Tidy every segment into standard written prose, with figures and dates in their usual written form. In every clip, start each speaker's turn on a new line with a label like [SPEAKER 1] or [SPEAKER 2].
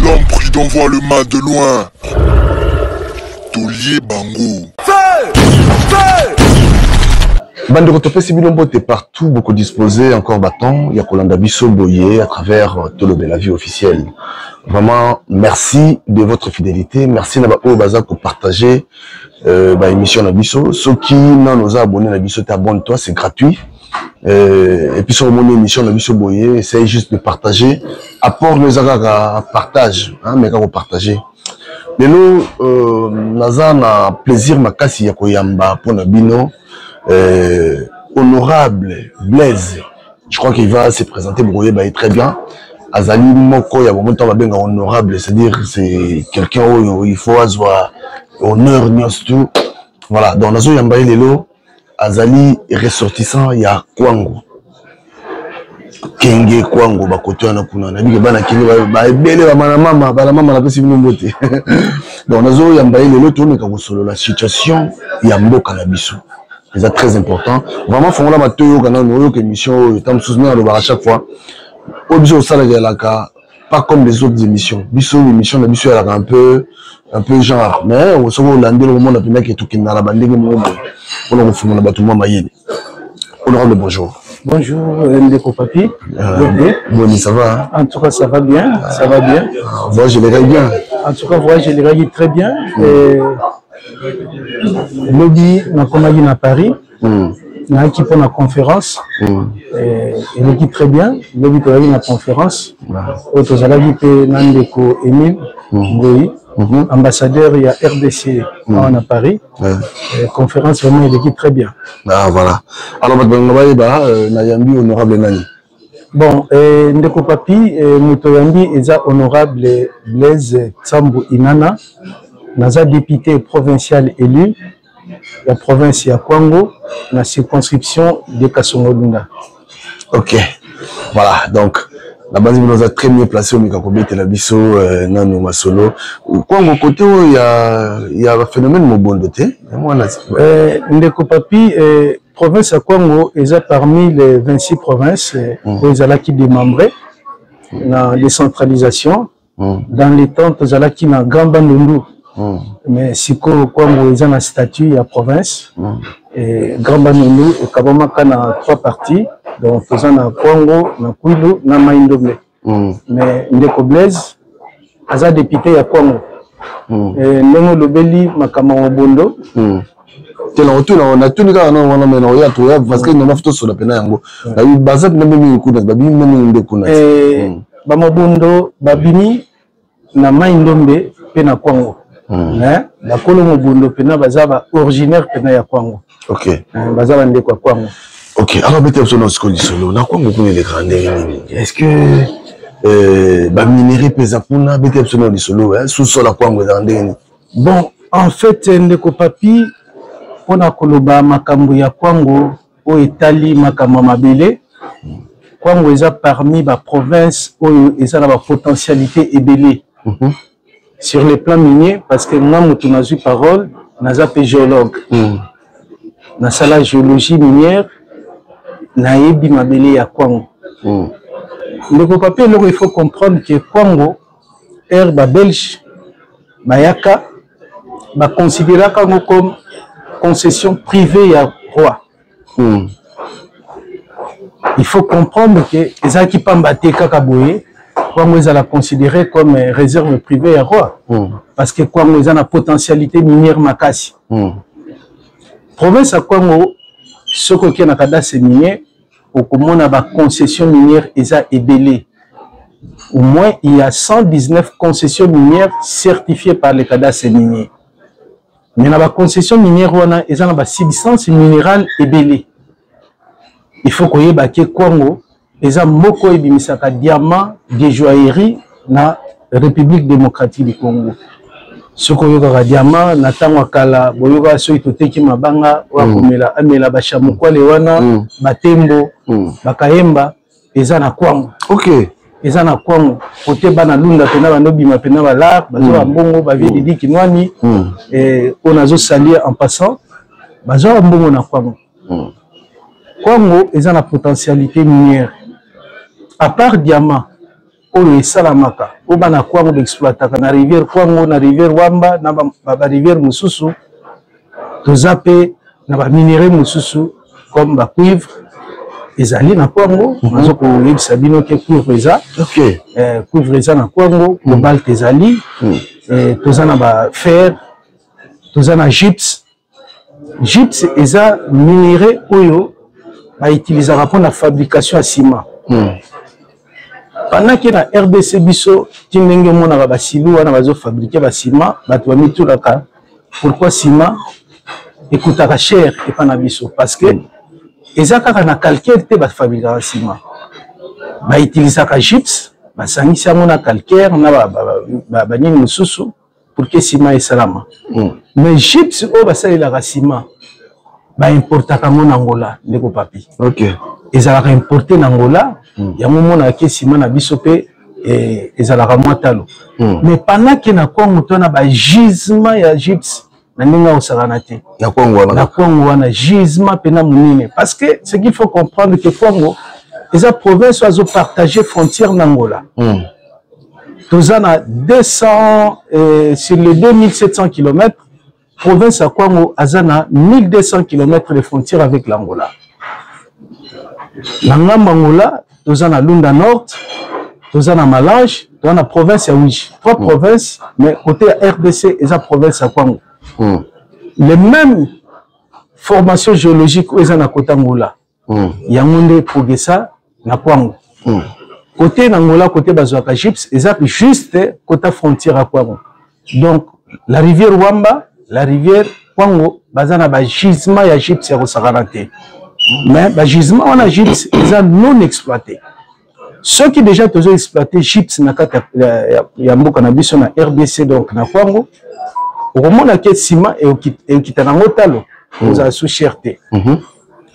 [SPEAKER 1] L'homme prudent voit le mal de loin. Tolie bango.
[SPEAKER 2] Bandeko, topesi bino mbote partout bokodisposer encore baton ya kolanda biso boye à travers Tolobela Vie officielle. Vraiment, merci de votre fidélité. Merci na baoyo baza kopartager baémission na biso. Soki nano oza abonné na biso te, abonne-toi, c'est gratuit. Et puis soki omoni émission na biso boye, essaye juste de partager. Apport no eza kaka partage, hein, mais kaka kopartager. Lelo naza na plaisir makasi ya koyamba mpona bino honorable Blaise. Je crois qu'il va se présenter, bokoyeba ye très bien. Azali moko ya bomo ntango babenga honorable, c'est-à-dire c'est quelqu'un oyo il faut azwa honneur nyonso tout. Voilà, donc nazoyamba ye lelo. Azali ressortissant ya Kwango, Kenge Kwango, bakote wana kuna. Nayebi ke bana Kenge baebele, bamana mama, bana mama, napesi bino mbote. Donc nazoyamba ye lelo, tomeka kosolola situation ya mboka na biso. Eza très important vraiment. Fongola matoi, oyoka nano, oyoka émission oyo. Ta mosusu ndenge alobaka chaque fois, oyo biso osalaka elaka pas comme les autres émissions. Biso, émission na biso ezalaka un peu genre, mais soki olandeli, okomona mpendaki tokendaka na bandenge moko boye mpona kofungola bato mwa mayele. Honorable, bonjour.
[SPEAKER 3] Bonjour, ndeko Papi.
[SPEAKER 2] Boni, ça va, hein?
[SPEAKER 3] En tout cas, ça va bien, ça va bien.
[SPEAKER 2] Voyage elekaki bien?
[SPEAKER 3] En tout cas, voyage elekaki très bien. Et lobi nakomaki na Paris. Nayaki mpo na conférence. Eleki très bien. Lobi tozalaki na conférence oyo tozalaki mpe na ndeko Emile Ngoi, ambassadeur ya RDC awa na Paris. Conférence vraiment eleki très bien.
[SPEAKER 2] Ah voilà. Alors bato balinga bayeba, nayambi honorable nani?
[SPEAKER 3] Bon, ndeko Papi, moto oyambi eza honorable Blaise Tsambu Inana. Naza député provincial élu ya province ya Kwango na circonscription de Kasongolunda.
[SPEAKER 2] Ok, voilà. Donc na banzi bino oza très mieux placé omeka kobetela biso nano masolo Kwango, côté oyo ya baphénomène mobondo te, yango wana.
[SPEAKER 3] Ndeko Papi, province ya Kwango eza parmi les 26 provinces oyo ezalaki démembré na décentralisation. Dans les temps, tozalaki na Grand Bandundu, mais sikoyo Kwango eza na statut ya province. Et Grand Bandundu ekabamaka na trois parties, donc toza na Kwango, na Kwilu, na Mai Ndombe. Mais ndeko Blaise aza député ya Kwango. Ndenge olobeli makambo ya mobondo,
[SPEAKER 2] Te, na otuna, natuni kaka nano wana, mais na oya, toya, parce que normal tosola mpena yango. Baza mpena mingi kuna, babimi mpe mingi nde kuna.
[SPEAKER 3] Bamobondo babimi na Mai Ndombe mpe na Kwango, mais bakolo mobondo mpena baza baoriginaire mpena ya Kwango. Baza bandeko ya Kwango.
[SPEAKER 2] Ok, alors bete biso na sikoyo lisolo na Kwango kuna elekaka ndenge nini? Est ce que baminerai mpe eza kuna? Bete biso na lisolo sous-sol ya Kwango ezalaka ndenge nini?
[SPEAKER 3] Bon, en fait, ndeko Papi, mpona koloba makambo ya Kwango oyo etali makambo ya mabele, Kwango eza parmi baprovince oyo eza na bapotentialité ebele sur le plan minier, parce que nga moto nazwi parole, naza mpe géologue. Nasala géologie minière, nayebi mabele ya Kwango. Ndeko Papi, eloko il faut comprendre que Kwango, ère babelge bayaka, baconsidéraka yango comme concession privée ya roi. Il faut comprendre que ezalaki pamba te kaka boye Kwango ezala considéré comme réserve privée ya roi, parce que Kwango eza na potentialité minière makasi. Province ya Kwango, soki okei na cadastre minier, okomona baconcession minière eza ebele. Au moins il y a 119 concessions minières certifiées par le cadastre minier. Mais na baconcession minière wana, eza na basubstance minérale ebele. Il faut koyeba ke Kwango eza moko ebimisaka diamant de joaillerie na République démocratique du Congo. Soki oyokaka diamant na ntango ya kala, boyokaka soki toteki mabanga oyo akomela, amela bashamukwale wana, batembo, bakayemba, eza na Kwango. Eza na Kwango kote bana Lunda mpena bandobima mpena balar bazwa bambongo, bavie Didi Kinwani, oyo nazosalie en passant, bazwa bambongo na Kwango. Kwango eza na potentialité minière à part diamant. Oyo esalamaka, oyo bana Kwango baexploitaka na rivière Kwango, na rivière Wamba, na barivière mosusu. Toza mpe na baminerai mosusu comme bacuivre ezali na Kwango. Nazo koyebisa bino ke cuivre eza, cuivre eza na Kwango, cobalt ezali, toza na bafer, toza na gypse. Gypse eza minerai oyo bautilisaka mpona fabrication ya ciment. Pendant ke na RDC biso ti ndenge omonaka basilu wana bazofabrike baciment, bato bamitulaka pourquoi ciment ekutaka cher epa na biso, parce que eza kaka na calcaire te bafabrikaka ciment, bautilisaka gypse, basangisi yango na calcaire na banini mosusu pour que ciment esalama. Mais gypse oyo basalelaka ciment, baimportaka yango na Angola, ndeko Papi. Ezalaka importe na Angola. Yango omonaka ke ciment na biso mpe ezalaka mwa talo. Mais pendant ke na Kwango to na bagisement ya gypse na ndenge akosakana te.
[SPEAKER 2] Na Kwango wana.
[SPEAKER 3] Na Kwango wana gisement mpena monene, parce que ce qu'il faut comprendre ke Kwango eza province oyo azopartage frontière na Angola. Toza na 200 sur les 2700 km, province ya Kwango aza na 1200 km de frontière avec l'Angola. Na ngambo Angola toza na Lunda Nord, toza na Malange, toza na province ya Uíge, trois provinces. Mais côté ya RDC eza province ya Kwango. Les mêmes formation géologique oyo eza na côté Angola, yango nde progressa na Kwango. Côté na Angola, côté bazwaka gypse eza juste côté frontière ya Kwango. Donc la rivière Wamba, la rivière Kwango, baza na bagisement ya gypse ya kosakana te. Mais bagisement wana gypse eza non exploité. Soki déjà tozo exploité gypse na kati ya mboka na biso na RDC, donc na Kwango, okomona ke ciment ekita nango talo, ozala sous cher te.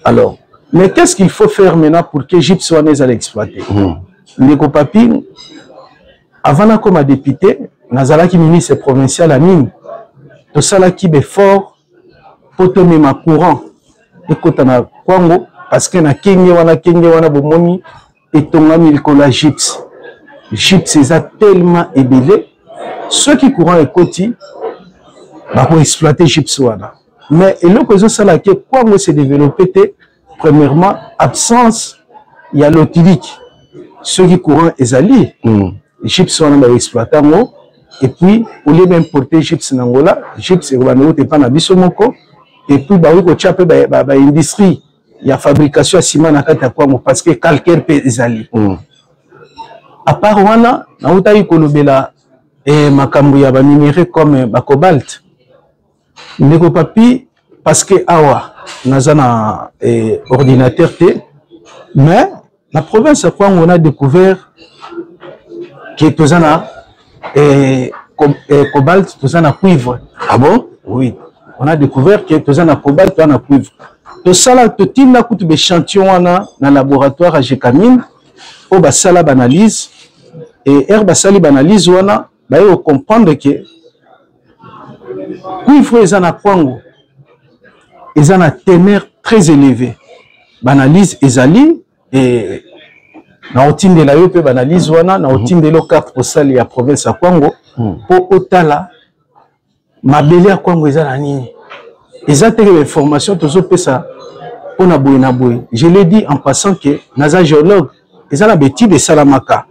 [SPEAKER 3] Alors, mais qu'est-ce qu'il faut faire maintenant pour que gypse wana ezala exploité? Ndeko Papi, avant nakoma député, nazalaki ministre provincial ya mine. Tosalaki baeffort mpo tomema courant ekota na Kwango, parce que na Kenge wana, Kenge wana bomoni etongami likolo ya gypse. Gypse eza tellement ebele, soki courant ekoti, bakoexploite gypse wana. Mais eloko ezosala ke Kwango se développe te, premièrement absence ya lotilike. Soki courant ezali, gypse wana baexploite yango, et puis au lieu d'importer gypse na Angola, gypse ekobanda kota epa na biso moko. Et puis bakoki kotia mpe baindustrie ya fabrication ya ciment na kati ya Kwango, parce que calcaire mpe ezali. À part wana nautaki kolobela makambo ya baminerai comme bacobalt, ndeko Papi, parce que awa naza na ordinateur te. Mais na province ya Kwango, on a découvert ke toza na cobalt, toza na cuivre.
[SPEAKER 2] Ah bon?
[SPEAKER 3] Oui, on a découvert que toza na cobalt, toza na cuivre. Tosala, totinda kutu baéchantillon wana na laboratoire ya Gécamines oyo basala baanalyse. Et ere basali baanalyse wana, baye kocomprendre ke cuivre eza na Kwango eza na teneur très élevé. Baanalyse ezali e na otindela yo mpe baanalyse wana, na otindela yo carte postale ya province ya Kwango mpo otala mabele ya Kwango eza na nini. Eza teke bainformation tozopesa mpona boye na boye. Je l'ai dit en passant ke naza géologue. Eza na baétude esalamaka,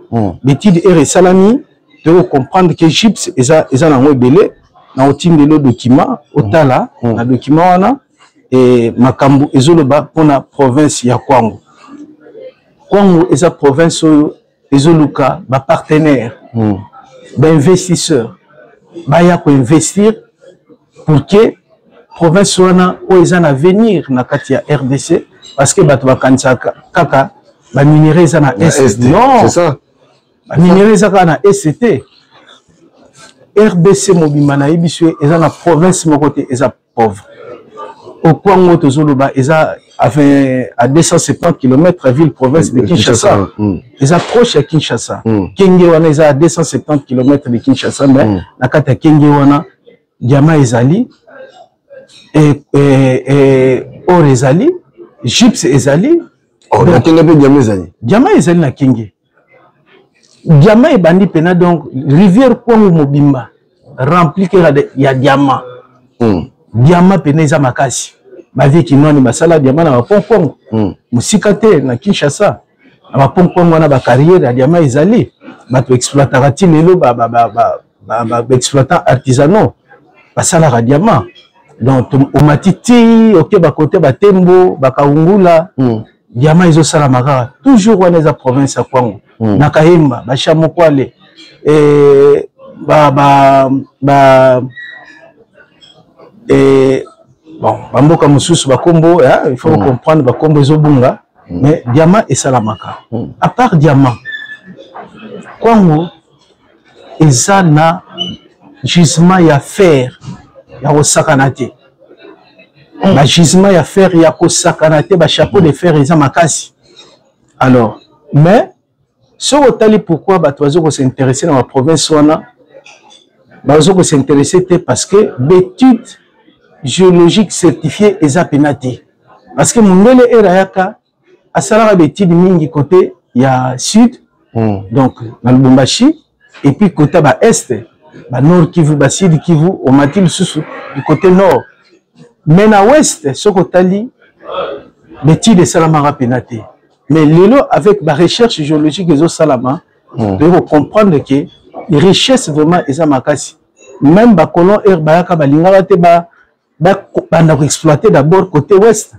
[SPEAKER 3] baétude ere esalami, tokocomprendre ke gypse eza nango ebele. Na otindela document, otala na document wana e makambo ezoloba mpona province ya Kwango. Kwango eza province oyo ezoluka bapartenaire, bainvestisseur baya koinvestir pour que province wana oyo eza na avenir na kati ya RDC, parce que bato bakanisaka kaka baminerai eza na est. Non, baminerai eza kaka na est te. RDC mobimba, nayebi so eza na province moko te eza pauvre. Okwango tozoloba eza à 270 km ville province de Kinshasa. Eza proche ya Kinshasa. Kenge wana eza à 270 km de Kinshasa, mais na kati ya Kenge wana diamant ezali, or ezali, gypse ezali.
[SPEAKER 2] Oh, na Kenge mpe diamant ezali?
[SPEAKER 3] Diamant ezali na Kenge. Diamant ebandi mpena, donc rivière Kwango mobimba rempli kaka ya diamant. Diamant mpena eza makasi. Bavie Kinwani basala diamant na bapont Kwango. Mosika te na Kinshasa, na bapont Kwango wana, bacarrière ya diamant ezali. Bato exploitaka ti lelo, baexploitant artisanaux basalaka diamant. Donc omati ti oke bakote batembo, bakaungula, diamant ezosalama kaka toujours wana. Eza province ya Kwango. Na Kahemba, Bashamukwale, ba, ba, ba, bon, bamboka mosusu bakombo, il faut comprendre, bakombo ezobunga, mais diamant esalamaka. À part diamant, Kwango eza na gisement ya fer ya kosakana te. Bagisement ya fer ya kosakana te, bachapeau de fer eza makasi. Alors, mais soki otali pourquoi bato baza kos'intéresser na baprovince wana, baza kos'intéresser te parce que baétude géologique certifié eza pena te, parce que mondele ere ayaka, asalaka baétude mingi côté ya sud, donc na Lubumbashi, et puis côté ba est, ba Nord Kivu, ba Sud Kivu, omati lisusu du côté nord. Mais na ouest, soki otali, baétude esalamaka pena te. Mais lelo, avec barecherche géologique ezosalama, toyei kocomprendre ke richesse vraiment eza makasi. Même bacolon ere bayaka, balingaka te banda koexploiter d'abord côté ouest.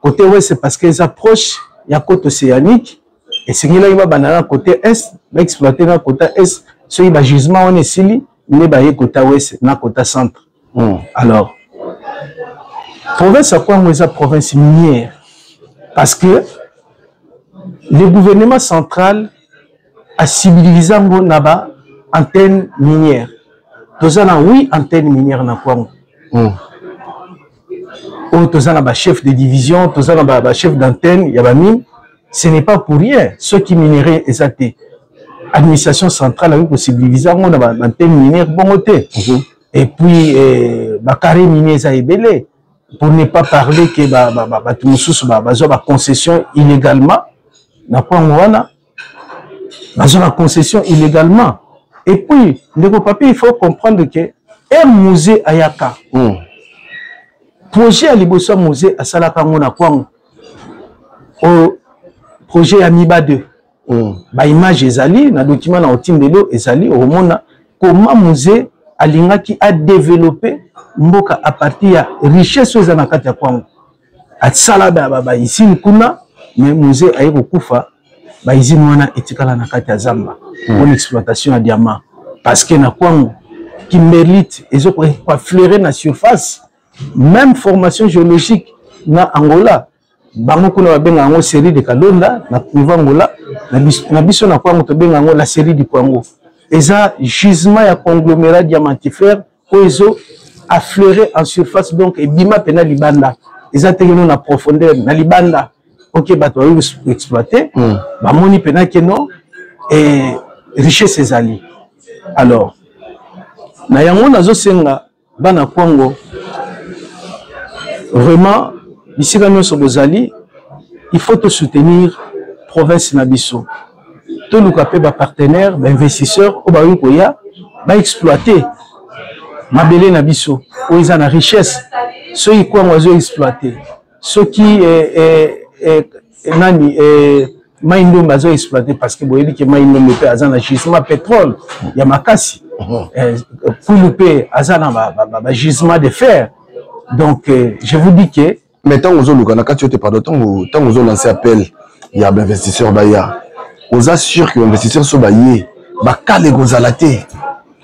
[SPEAKER 3] Côté ouest parce que eza proche ya côte océanique. Esengelaki babanda na côté est, baexploiter na côté est. Soki bagisement wana esili, nde baye côté ouest na côté centre. Alors, province ya Kwango eza province minière parce que le gouvernement central asibiliza yango na ba antenne minière. Toza na huit antenne minière na Kwango. Oyo toza na bachef de division, toza na bachef d'antenne ya bamine. Ce n'est pas pour rien. Soki minerai eza te, administration centrale akoki kosibiliza yango na baantenne minière bongo te. Et puis bacarré minier eza ebele, pour ne pas parler ke bato mosusu bazwa baconcession illégalement na Kwango wana, bazwa baconcession illégalement. Et puis, ndeko Papi, il faut comprendre que un Mzee ayaka, projet ya liboso ya Mzee asalaka yango na Kwango, oyo projet ya Miba 2. Baimage ezali na document na otindelo, ezali, okomona koma Mzee alingaki adévelopper mboka à partir ya richesse oyo eza na kati ya Kwango. Asala bausine kuna, mais Mzee aye kokufa, bausine wana etikala na kati ya zamba mpona exploitation ya diamant, parce que na Kwango kimberlite ezokoaffleurer na surface, même formation géologique na Angola. Bango kuna babenga yango série de Kalonda na niveau Angola. Na biso na Kwango tobenga yango la série du Kwango. Eza gisement ya conglomérat diamantifère oyo ezo affleurer en surface, donc ebima mpena libanda, eza tekeno na profondeur na libanda. Ok, bato bayoki exploiter, bamoni mpena keno e richesse ezali. Alors, na yango nazosenga bana Kwango vraiment, bisika nyonso bozali, il faut tosoutenir province na biso. Toluka mpe bapartenaire, bainvestisseur oyo bayoki koya baexploiter mabele na biso oyo eza na richesse. Soki Kwango azo exploiter, soki nani, Mai Ndombe azo exploiter, parce que boyebi ke Mai Ndombe mpe aza na gisement pétrole ya makasi, Kwilu mpe aza na bagisement de fer. Donc je vous dis que
[SPEAKER 2] Mais ntango ozoluka na kati yo te, pardon, ntango ozolancer appel ya bainvestisseur baya, oza sûr que bainvestisseur so baye, bakale kozala te?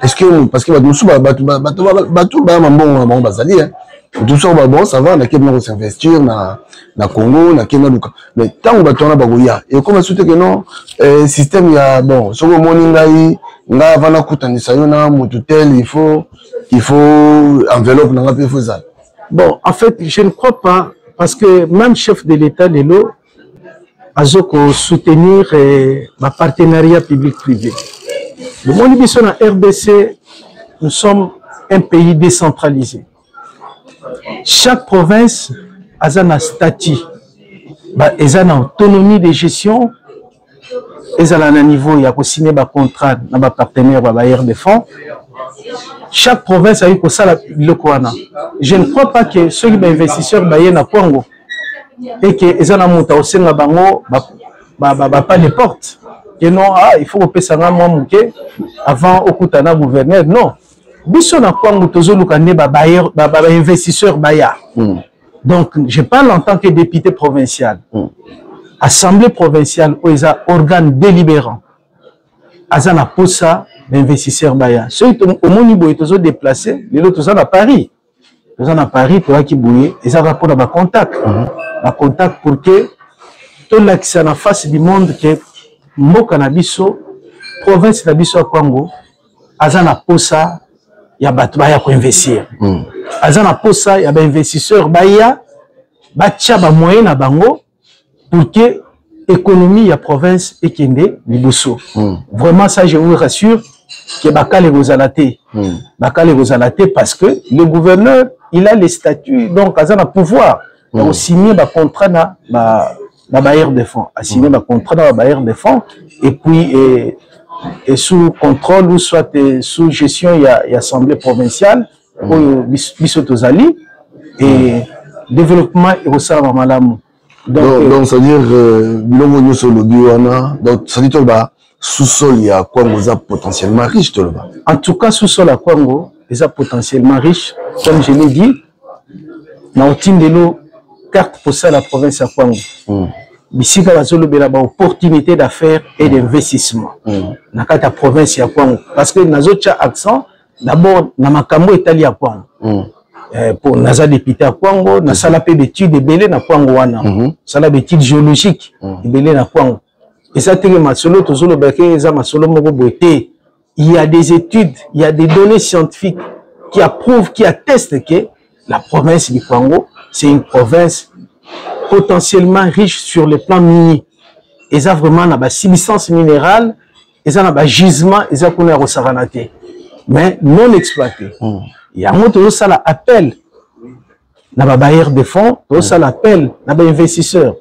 [SPEAKER 2] Est-ce que, parce que bato mosusu, bato baya mambongo na bango bazali, moto mosusu ba bon, ça va, nakei na kosinvestir na Congo, nakei naluka. Mais ntango bato wana bakoya, ekoma su te ke non, système ya bon, soki omoni ngai, ngai avant nakutanisa yo na motu tel, il faut enveloppe na nga mpe il faut ezala.
[SPEAKER 3] Bon, en fait, je ne crois pas, parce que même chef de l'État lelo azoko soutenir bapartenariat public privé. Bomoni, biso na RDC, nous sommes un pays décentralisé. Chaque province aza na statut, eza na autonomie de gestion. Ezala na niveau ya kosigner bacontrat na bapartenaire ba bailleur de fonds. Chaque province ayi kosala biloko wana. Je ne crois pas que soki bainvestisseur baye na Kwango et que eza na moto akosenga bango ba pas de porte que non, ah, il faut kopesa nga mwa moke avant okuta na gouverneur. Non, biso na Kwango tozoluka nde bainvestisseur baya. Donc je parle en tant que député provincial. Assemblée provinciale oyo eza organe délibérant aza na posa bainvestisseur baya. Soki omoni boye, tozodéplace lelo, toza na Paris, toza na Paris, toyaki boye, eza kaka mpona bacontact, bacontact pour que tolakisa na face du monde ke mboka na biso, province na biso ya Kwango aza na posa ya bato baya koinvestir. Aza na posa ya bainvestisseur baya batia bamoyen na bango pour que économie ya province ekende liboso. Vraiment, ça je vous rassure que bakala ekozala te. Bakala ekozala te parce que le gouverneur, il a les statuts, donc aza na pouvoir ya kosigner bacontrat na ba na bailleur de fonds, asigner bacontrat na babailleur de fonds et puis et sous contrôle ou soit sous gestion ya assemblée provinciale oyo biso tozali et développement ekosalama malamu.
[SPEAKER 2] Donc, c'est à dire biloko nyonso olobi wana, donc c'est à dire toloba sous-sol ya Kwango eza potentiellement riche, toloba?
[SPEAKER 3] En tout cas, sous-sol ya Kwango eza potentiellement riche. Comme je l'ai dit, na otindelo carte postale ya province ya Kwango, bisika bazolobela baopportunité d'affaires et d'investissement na kati ya province ya Kwango, parce que nazotia accent d'abord na makambo etali ya Kwango. Po naza député ya Kwango, nasala mpe baétude ebele na Kwango wana, nasala baétude géologique ebele na Kwango. Eza teke masolo tozolobaka eza masolo moko boye te. Il y a des études, il y a des données scientifiques qui approuvent, qui attestent que la province du Kwango, c'est une province potentiellement riche sur le plan minier. Eza vraiment na basubstance minérale, eza na bagisement, eza kuna ya kosakana te, mais non exploité. Yango tozosala appel na babailleur de fonds, tozosala appel na bainvestisseur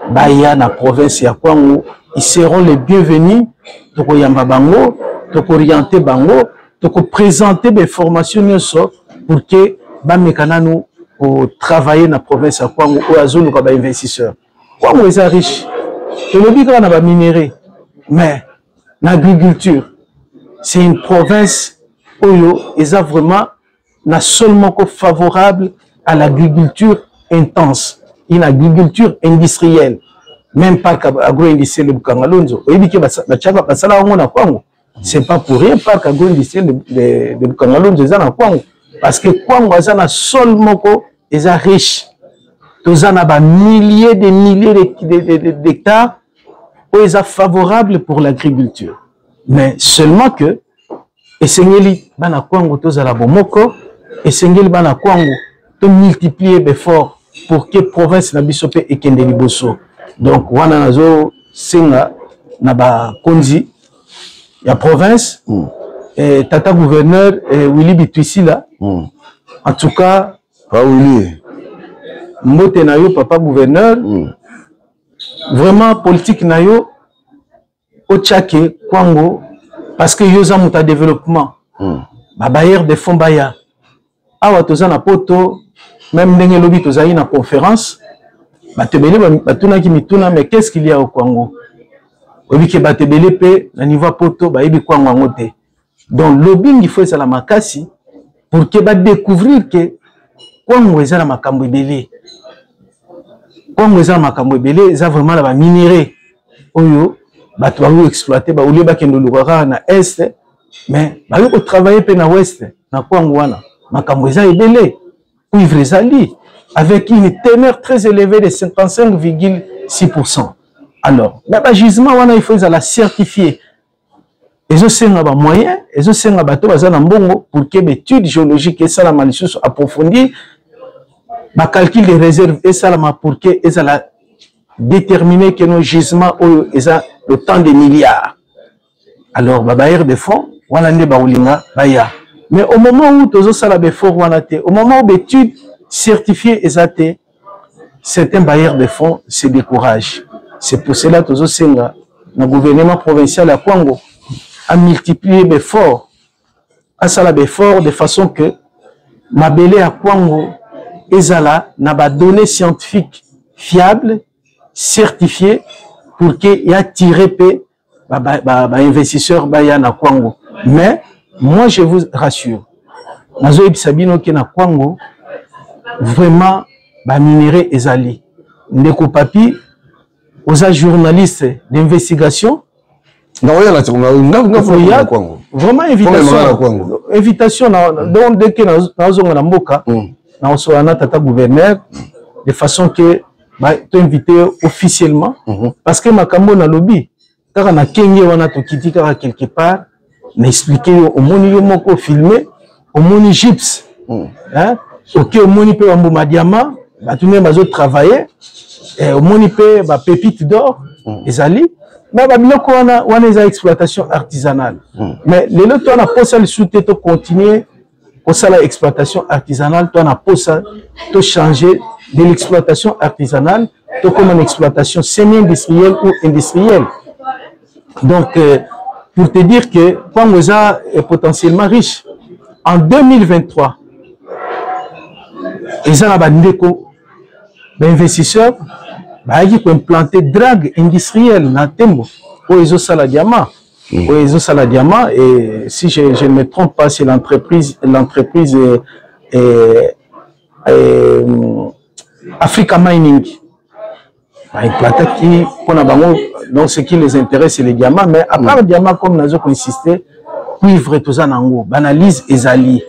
[SPEAKER 3] baya na province ya Kwango. Ils seront les bienvenus. Tokoyamba bango, tokooriente bango, tokoprésente bainformation nyonso pour que bameka nanu kotravailler na province ya Kwango. Oyo azoluka bainvestisseur, Kwango eza riche. Tolobi kaka na baminerai, mais na agriculture, c'est une province oyo eza vraiment na sol moko favorable à l'agriculture intense, une agriculture industrielle. Même parc agro-industriel de Bukanga-Lonzo, oyebi ke batiaka basala yango na Kwango. C'est pas pour rien parc agro-industriel de Bukanga-Lonzo eza na Kwango, parce que Kwango aza na sol moko eza riche. Toza na bamilliers de milliers d'hectares oyo eza favorable pour l'agriculture, mais seulement que esengeli bana Kwango tozala bomoko, esengeli bana Kwango tomultiplier baeffort pour que province na biso mpe ekende liboso. Donc wana nazosenga na bakonzi ya province, tata gouverneur Willy Bitwisila, en tout cas.
[SPEAKER 2] Pa Willy.
[SPEAKER 3] Mbote na yo, papa gouverneur. Vraiment, politique na yo otiake Kwango, parce que yo oza moto ya développement. Babailleur de fonds baya awa, toza na Poto. Même ndenge elobi, tozali na conférence, bato ebele batunaki mituna: mais qu'est-ce qu'il y a au Kwango? Oyebi ke bato ebele mpe na niveau ya Poto bayebi Kwango yango te. Donc lobbying, il faut ezala makasi pour que badécouvrir ke Kwango eza na makambo ebele. Kwango eza na makambo ebele, eza vraiment na baminerai oyo bato bango exploite. Baolie bakende oluka kaka na est, mais bakoki kotravaille mpe na ouest. Na Kwango wana makambo eza ebele. Cuivre ezali avec une teneur très élevée de 55,6. Alors na bagisement wana, il faut ezala certifié. Ezosenga bamoyen, ezosenga bato baza na mbongo pour que baétude géologique esalama lisusu approfondi, bacalcul de réserve esalama pour que ezala déterminer que nos gisements oyo eza le temps de milliards. Alors babailleur de fonds wana nde bakolinga baya. Mais au moment où tozosala baeffort wana te, au moment où baétude certifié eza te, certains bailleurs de fonds se découragent. C'est pour cela tozosenga Na gouvernement provincial ya Kwango amultiplier baeffort, asala baeffort de façon que mabele ya Kwango ezala na badonnées scientifiques fiables, certifiées, pour que ya attirer mpe bainvestisseur ba baya na Kwango. Mais moi, je vous rassure, nazoyebisa bino ke na Kwango vraiment baminerai ezali. Ndeko Papi, oza journaliste d'investigation. Vraiment, invitation, invitation na, donc dès que nazonga na mboka, nakosola na tata gouverneur de façon que toinvite officiellement, parce que makambo nalobi kaka na kenge wana, tokiti kaka quelque part na expliquer yo, omoni yo moko filme, omoni gypse, hein? Oke, omoni mpe bambuma diamant, bato ndenge bazotravaille, omoni mpe bapépite d'or ezali. Mais babiloko wana wana eza exploitation artisanale. Mais lelo to na posa lisusu te tocontinue kosala exploitation artisanale. To na posa tochanger de l'exploitation artisanale, tokóma na exploitation semi-industrielle ou industrielle. Donc pour te dire que Kwango eza est potentiellement riche. En 2023, eza na bandeko bainvestisseur bayaki koimplanter drague industrielle na Tembo oyo ezosala diamant, oyo ezosala diamant. Et si je ne me trompe pas, c'est l'entreprise Africa Mining baimplantaki mpona bango. Donc ce qui les intéresse, c'est les diamants. Mais à part diamant, comme nazo koinsister, cuivre toza nango. Baanalyse ezali,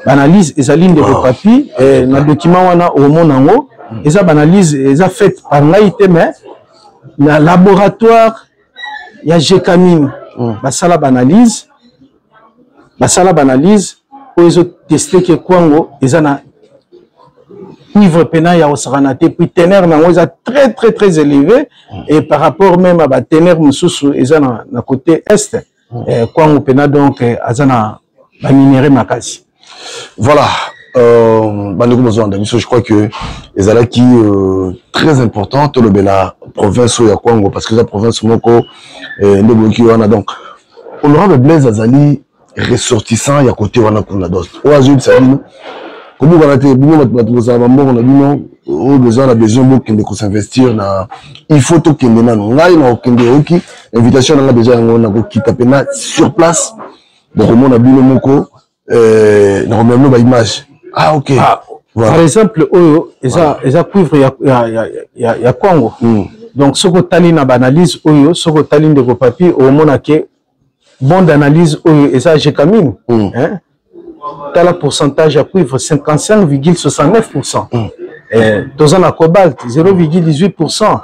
[SPEAKER 3] baanalyse ezali, ndeko Papi. Na document wana omona yango, eza baanalyse eza faite par ngai te, mais na laboratoire ya Gécamines. Basala baanalyse, basala baanalyse oyo ezotester ke Kwango eza na cuivre pena ya kosakana te. Puis teneur nango eza très très très élevé, et par rapport même à bateneur mosusu eza na côté est. Kwango pena donc aza na baminerai makasi.
[SPEAKER 2] Voilà, bandeko bozolanda biso, je crois que ezalaki très important tolobela province oyo ya Kwango, parce que eza province moko nde boyoki wana. Donc honorable Blaise azali ressortissant ya côté wana kuna. Donc oyo azoyebisa bino, kobukana te. Bino bato bozala bambongo na bino oyo boza na besoin, bokende kosinvestir na. Il faut tokende nano. Ngai na kokende, oyoki invitation nanga déjà yango, nakokita mpena sur place, bokomona bino moko, nakomema bino baimage. Ah, ok.
[SPEAKER 3] Ah, voilà. Par exemple oyo eza, eza cuivre ya Kwango. Donc soki otali na baanalyse oyo, soki otali, ndeko Papi, omona ke bon d'analyse oyo eza Gécamines. Hein? Tala pourcentage ya cuivre, 55,69. Eh, toza na cobalt 0,18.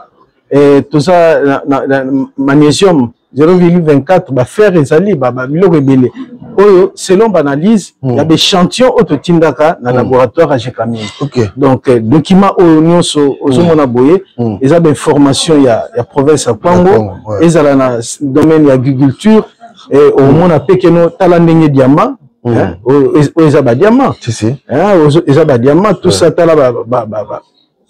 [SPEAKER 3] Eh, toza na magnésium 0,24. Bafer ezali, babiloko ebele oyo selon baanalyse ya baéchantillon oyo totindaka na laboratoire ya Gécamines. Donc document oyo nyonso ozomona boye, eza bainformation ya province ya Kwango.
[SPEAKER 2] Kwango, ouais.
[SPEAKER 3] Ezala na domaine ya agriculture, omona mpe keno tala ndenge diamant, hein, oyo eza badiamant.
[SPEAKER 2] Si si.
[SPEAKER 3] Hein, eza badiamant, tout ça. Tala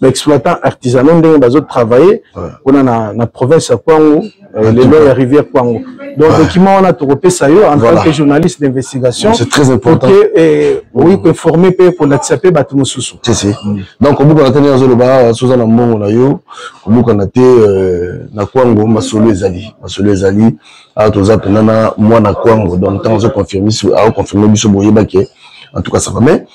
[SPEAKER 3] baexploitant artisanaux ndenge bazotravaille kuna na province ya Kwango, lelo ya rivière Kwango. Donc document wana tokopesa yo en tant que journaliste d'investigation.
[SPEAKER 2] C'est très important.
[SPEAKER 3] Oke oyi koinforme mpe kolakisa mpe bato mosusu.
[SPEAKER 2] Si si. Donc kobukana te, ndenge azoloba, soza na mbongo na yo, kobukana te. Na Kwango masolo ezali, masolo ezali. Awa toza mpena na mwana Kwango. Donc ntango azoconfirme, aoconfirme biso, boyebake en tout cas ça va. Mais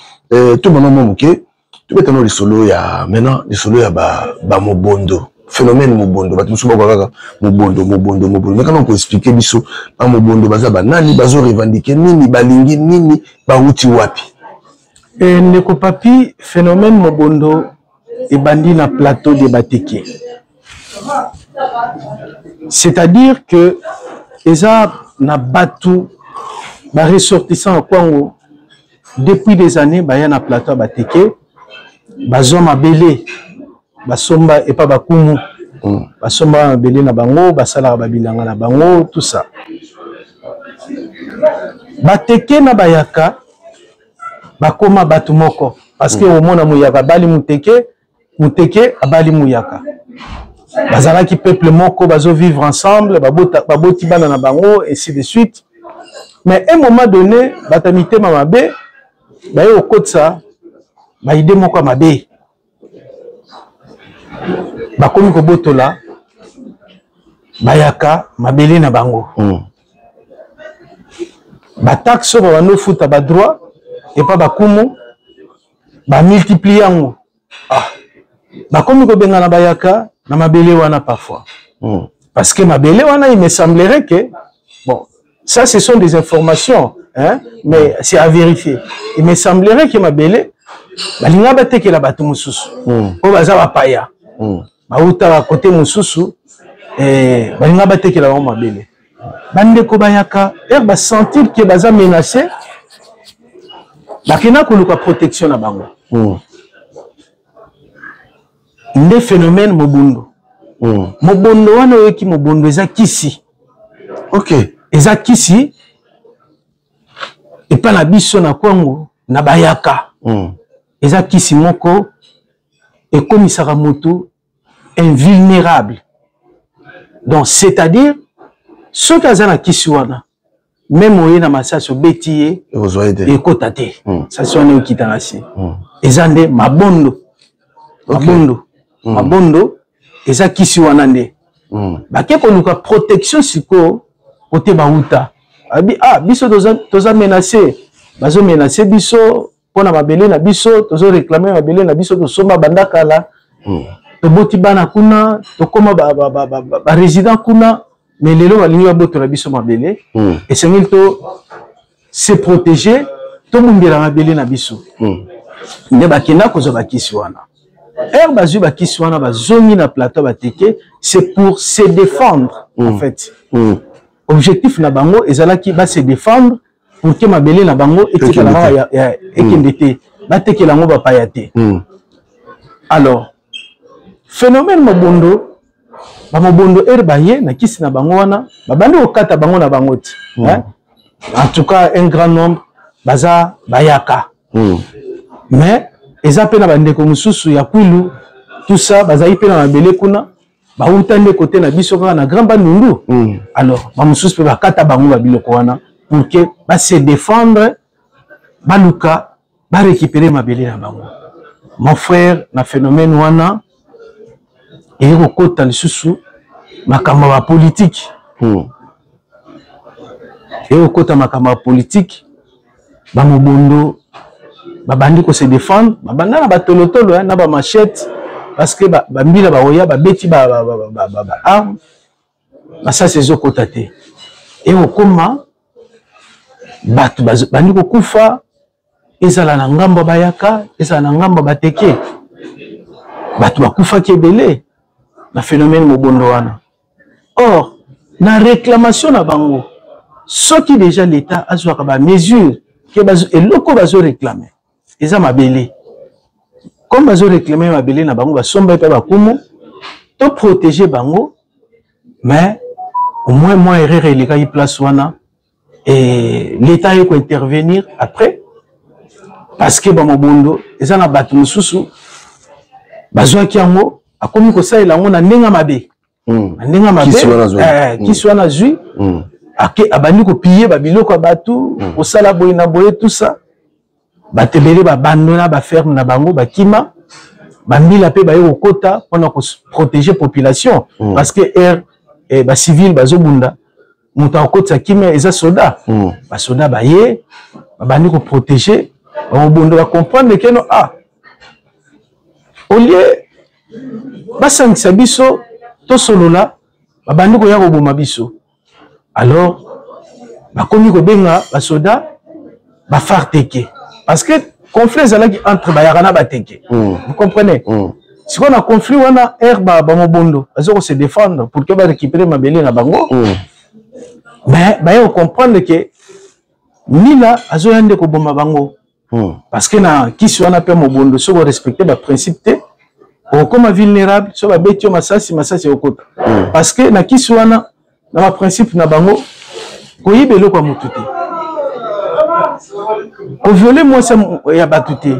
[SPEAKER 2] tobanda mwa moke, tobetana lisolo ya maintenant, lisolo ya bamobondo, phénomène mobondo. Bato mosusu bakoka kaka mobondo, mobondo, mobondo. Mais kana koexpliquer biso, bamobondo baza banani? Bazorevendiquer nini? Balingi nini? Bauti wapi?
[SPEAKER 3] Ndeko Papi, phénomène mobondo ebandi na plateau de Bateke, c'est-à-dire que eza na bato baressortissant ya Kwango depuis des années baya na plateau ya Bateke, bazwa mabele, basomba epa bakumu, basomba mabele na bango, basalaka babilanga na bango, tout ça. Bateke na bayaka bakóma bato moko, parce que omona muyaka abali muteke, muteke abali muyaka. Bazalaki peuple moko, bazo vivre ensemble, baboti bana na bango, ainsi de suite. Mais un moment donné, bato ya mitema mabe baye kokotisa baide moko ya mabe, bakomi kobotola bayaka mabele na bango. Bataxe oyo babandi ofuta, badroit epa bakumu, bamultiplie yango. Ah, bakomi kobengana bayaka na mabele wana parfois. Parce que mabele wana, il me semblerait que, bon, ça ce sont des informations, hein, mais c'est à vérifier, il me semblerait que mabele balinga batekela bato mosusu oyo baza bapaya, bauta bakote mosusu, balinga batekela bango mabele. Bandeko bayaka ere basentir ke baza menacé, bakenda koluka protection na bango. Nde phénomène mobondo. Mobondo wana, oyoki, mobondo eza kisi. Eza kisi epa na biso na Kwango na bayaka. Eza kisi moko ekomisaka moto invulnérable. Donc c'est-à-dire soki aza na kisi wana, même oye na masasi, obeti ye, ekota te. Sasi wana ekita na se. Eza nde mabondo. Mabondo. Mabondo eza kisi wana nde bake koluka protection. Sikoyo kote bauta abi, ah, biso toza menacé, bazomenace biso mpona mabele na biso, tozoréclame mabele na biso, tosomba banda kala, toboti bana kuna, tokóma barésident kuna, mais lelo balingi babotola biso mabele. Esengeli to se protéger, tobundela mabele na biso. Nde bakenda kozwa bakisi wana. Ere bazwi bakisi wana, bazongi na plateau bateke, c'est pour se défendre. En fait, objectif na bango ezalaki ba se défendre pour que mabele na bango etikala kaka, ekende te, batekela yango bapaya te. Alors phénomène mobondo, bamobondo ere baye na kisi na bango wana, babandi kokata bango na bango ti. En tout cas un grand nombre baza bayaka. Mais eza mpe na bandeko mosusu ya Kwilu, tout ça, bazali mpe na mabele kuna, bauta nde kote na biso kaka na Grand Bandundu. Alors bamosusu mpe bakata bango babiloko wana pour que base défendre, baluka barécupérer mabele na bango. Mon frère, na phénomène wana eye kokota lisusu makambo ya bapolitike. Eye kokota makambo ya politike, bamobondo babandi kose défendre, babanda na batolotolo na bamachete, parce que bambila baoya babeti baarme, masasi ezokota te. Ekokoma bato bandi kokufa, ezala na ngambo bayaka, ezala na ngambo bateke, bato bakufaki ebele na phénomène mobondo wana. Or na réclamation na bango, soki déjà l'État azwaka bamesure ke eloko bazoréclame eza mabele, comme bazoréclame mabele na bango basomba mpe bakumu, to protéger bango. Mais au moins mwa erreur elekaki place wana et l'État ye kointervenir après, parce que bamobondo eza na bato mosusu bazwaki yango, akomi kosalela yango na ndenge mabe. Na ndenge mabe, kisi wana azwi, abandi kopiller babiloko ya bato, kosala boye na boye, tout ça. Bato ebele babandona baferme na bango, bakima. Bambila mpe baye kokota mpona koprotéger population, parce que aire bacivile bazobunda, moto akokotisa kimia eza soda. Basoda baye, babandi koprotéger bamobondo. Bacomprendre que non, ah, au lieu basangisa biso tosolola, babandi koya koboma biso. Alors bakomi kobenga basoda bafarteke, parce que conflit ezalaki entre bayaka na bateke. Vous comprenez? Sikoyo na conflit wana, ere bamobondo baza kose défendre pour que barécupérer mabele na bango, mais baye kocomprendre que mbila azoya nde koboma bango, parce que na kisi wana mpe mobondo, soki orespecte baprincipe te, okokoma vulnérable. So babeti yo masasi, masasi ekokota, parce que na kisi wana, na baprincipe na bango, koyiba eloko ya motu te, koviole mwasi ya bato te.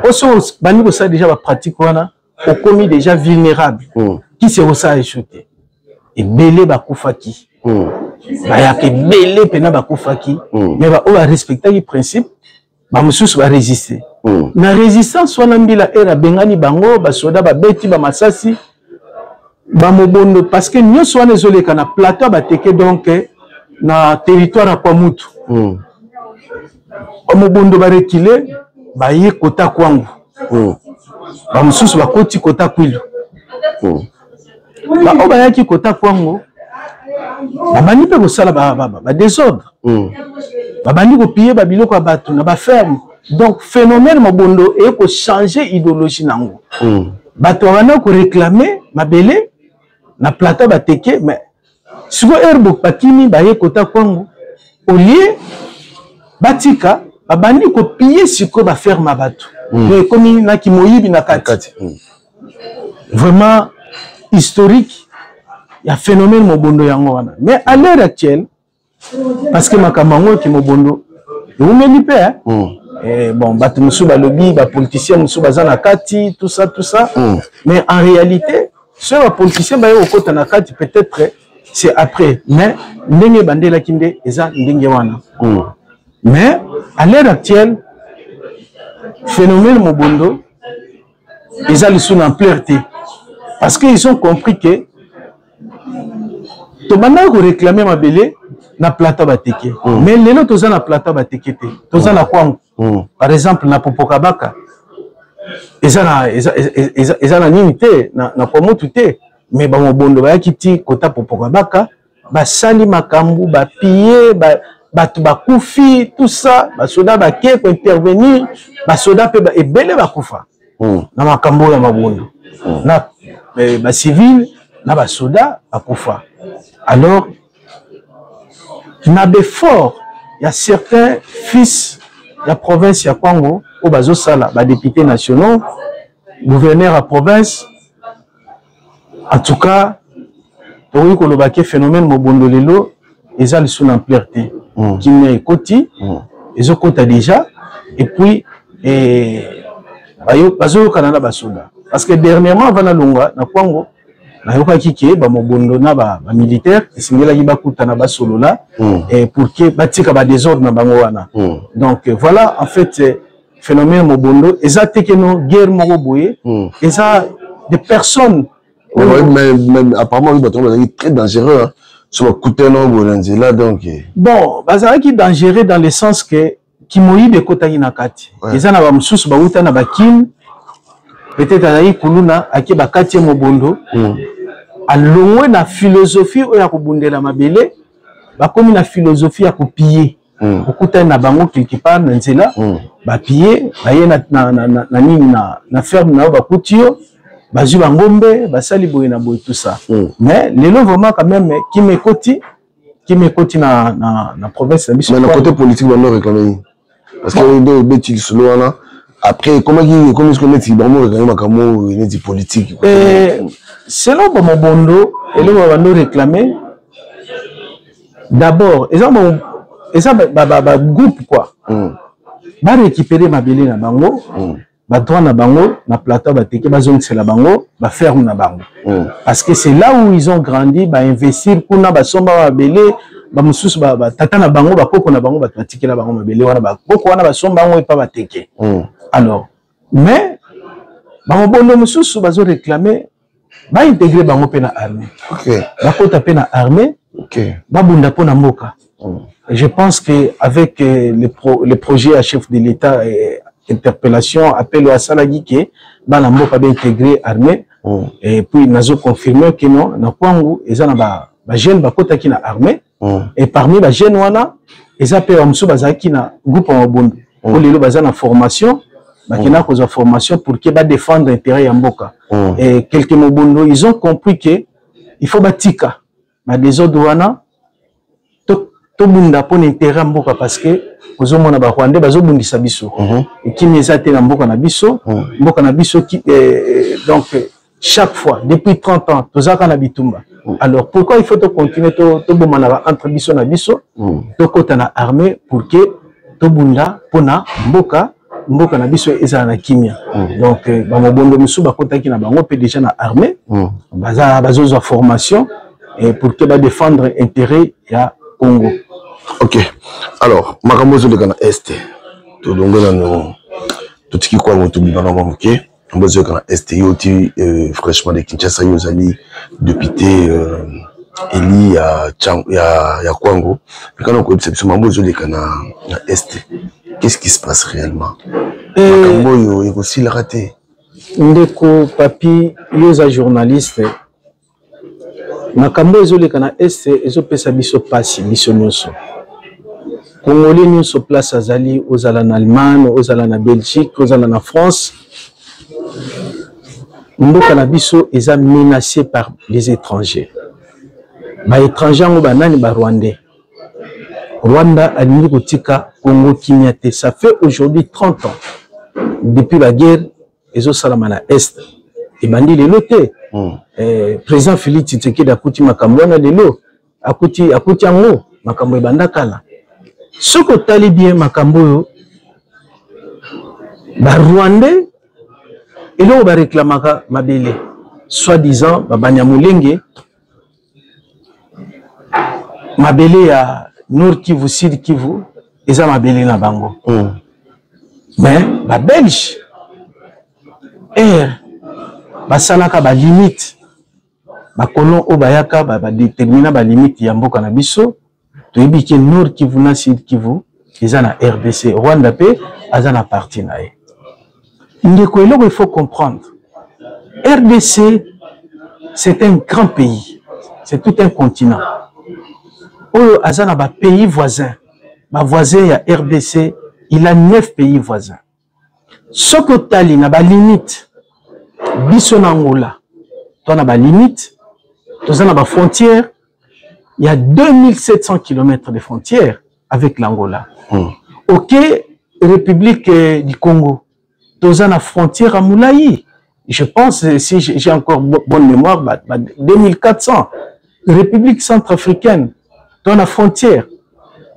[SPEAKER 3] Po so bandi kosala déjà bapratique wana, okomi déjà vulnérable. Kisi ekosala esu te. Ebele bakufaki. Bayaka ebele mpena bakufaki. Mais baoyo barespectaki principe, bamosusu baresiste. Na résistance wana, mbila ere abengani bango, basoda babeti bamasasi, bamobondo, parce que nyonso wana ezoleka na plateau ya Bateke, donc na territoire ya Kwamutu. Bamobondo barekile, baye kota Kwangu. Bamosusu bakoti kota Kwilu. Baoyo bayaki kota Kwango babandi mpe kosala badésordre, babandi kopiller babiloko ya bato na baferme. Donc phénomène mobondo eye kochange idéologie nango. Bato babanda koréclame mabele na plateau Bateke, mais sikoyo ere bakimi, baye kota Kwango, au lieu batika, babandi kopiller sikoyo baferme ya bato. Donc ekomi naki moyibi na kati. Vraiment, historique ya phénomène mobondo yango wana. Mais à l'heure actuelle, parce que makambo yango eki mobondo ewumeli mpe, eh, bon, bato mosusu balobi bapoliticien mosusu baza na kati, tout ça, tout ça. Mais en réalité, soki bapoliticien baye kokota na kati, peut-être c'est après, mais ndenge ebandelaki nde eza ndenge wana. Mais à l'heure actuelle, phénomène mobondo eza lisusu na ampleur te, parce que ils ont compris que tobandaki koréclame mabele na plateau Bateke. Mais lelo toza na plateau Bateke te, toza na Kwango. Par exemple, na Popokabaka eza na eza na nini te, na Kwamutu te, mais bamobondo bayaki ti kota Popokabaka, basali makambo, bapiller ba, bato bakufi, tout ça. Basoda bake kointervenir, basoda mpe ebele bakufa na makambo oyo ya mabondo. Na bacivile na basoda bakufa. Alors na baeffort ya certains fils ya province ya Kwango oyo bazosala, badéputés nationaux, gouverneur ya province, en tout cas tokoki koloba ke phénomène mobondo lelo eza lisusu na ampleur te. Kimia ekoti, ezokota déjà, et puis bazoyokana na basoda, parce que dernièrement, avant nalongwa na Kwango, nayokaki ke bamobondo na bamilitaire esengelaki bakutana, basolola pour ke batika badésordre na bango wana. Donc voilà, en fait, phénomène mobondo eza te keno guerre moko boye, eza des personnes.
[SPEAKER 2] Mais apparemment bato bazalaki très dangereux, hein. So bakutana boye na nzela, donc
[SPEAKER 3] Bon, bazalaki dangereux dans le sens que kimoyibi ekotaki na kati. Eza na bamosusu bauta na bakine, peut-être azalaki kuluna, ake bakati ye mobondo, alongwe na philosophie oyo ya kobundela mabele, bakomi na philosophie ya kopiller. Okutani na bango quelque part na nzela, bapiller, baye na nini, na ferme na yo, bakuti yo, bazwi bangombe, basali boye na boye, tout ça. Mais lelo vraiment, quand même, kimia ekoti, kimia ekoti na province na biso.
[SPEAKER 2] Mais na côté politique, bando réclame, parce que nde obeti lisolo wana, après ekomaki, ekomi siko neti bango réclame makambo oyo neti politique.
[SPEAKER 3] Selon bamobondo, eloko bando réclame d'abord eza bagroupe quoi, barécupérer mabele na bango, badroit na bango na plateau Bateke, bazongisela bango baferme na bango, parce que c'est là où ils ont grandi, bainvestir kuna, basomba mabele. Bamosusu, batata na bango, bakoko na bango, bato batikela bango mabele wana, bakoko wana basomba yango epa Bateke. Alors, mais bamobondo mosusu bazoréclame baintégrer bango mpe na armée, bakota mpe na armée, babunda mpo na mboka. Je pense que avec le projet à chef de l'État, interpellation, appel oyo asalaki ke bana mboka baintégrer armée, et puis nazo confirmer ke non, na Kwangu eza na bajeune bakotaki na armée, et parmi bajeune wana eza mpe bamosusu bazalaki na groupe ya mabondo po lelo baza na formation, bakenda kozwa formation pour ke badéfendre intérêt ya mboka. Et quelques mobondo, ils ont compris que il faut batika badésordre wana, tobunda mpona intérêt ya mboka, parce que ozomona barwandais bazobundisa biso, ekimi eza te na mboka na biso. Mboka na biso, donc chaque fois depuis 30 ans tozalaka na bitumba. Alors pourquoi il faut tocontinue tobomanaka entre biso na biso? Tokɔta na armée pour que tobunda mpona mboka. mboka na biso ezala na kimia. Donc bamobondo mosusu bakotaki na bango mpe déjà na armée, baza bazozwa formation et pour que badéfendre intérêt ya Congo.
[SPEAKER 2] Ok, alors makambo ezoleka na Est, tolongo nano, totiki kwango, tobima na mwa moke. Makambo ezoleka na Est, yo oti fraîchement de Kinshasa, yo ozali député élu ya Kwango, mekana koyebisa biso makambo ezoleka na Est. Qu'est-ce qui se passe réellement? Makambo oyo ekosilaka te.
[SPEAKER 3] Ndeko Papi, yo oza journaliste. Makambo ezoleka na Est ezopesa biso mpasi, biso nyonso Congolais nyonso place azali, ozala na Allemagne, ozala na Belgique, ozala na France, mboka na biso eza menacé par les étrangers. Baétranger yango banani? Barwandais. Rwanda alingi kotika Congo kimia te. Ça fait aujourd'hui 30 ans depuis baguerre ezosalama na Est. Ebandi lelo te. Président Félix Tshisekedi akuti makambo wana lelo, akuti yango, makambo ebanda kala. Soki otali bien makambo oyo, Barwandais eloko bareklamaka mabele, soi-disant Babanyamulenge, mabele ya Nord Kivu, Sud Kivu eza mabele na bango. Mais Babelge ere basalaka balimite, bacolon oyo bayaka badétermina balimite ya mboka na biso. Toyebi ke Nord Kivu na Sud Kivu eza na RDC, Rwanda mpe aza na partie na ye. Ndeko, eloko il faut comprendre, RDC, c'est un grand pays, c'est tout un continent oyo aza na bapays voisins. Bavoisin ya RDC, il a neuf pays voisins. Soki otali na balimite, biso na Angola to na balimite, toza na bafrontière ya 2700 km de frontière avec l'Angola. Ok, République du Congo, toza na frontière ya molai, je pense, si j'ai encore bonne mémoire, bah, 2400. République centrafricaine, toza na frontière.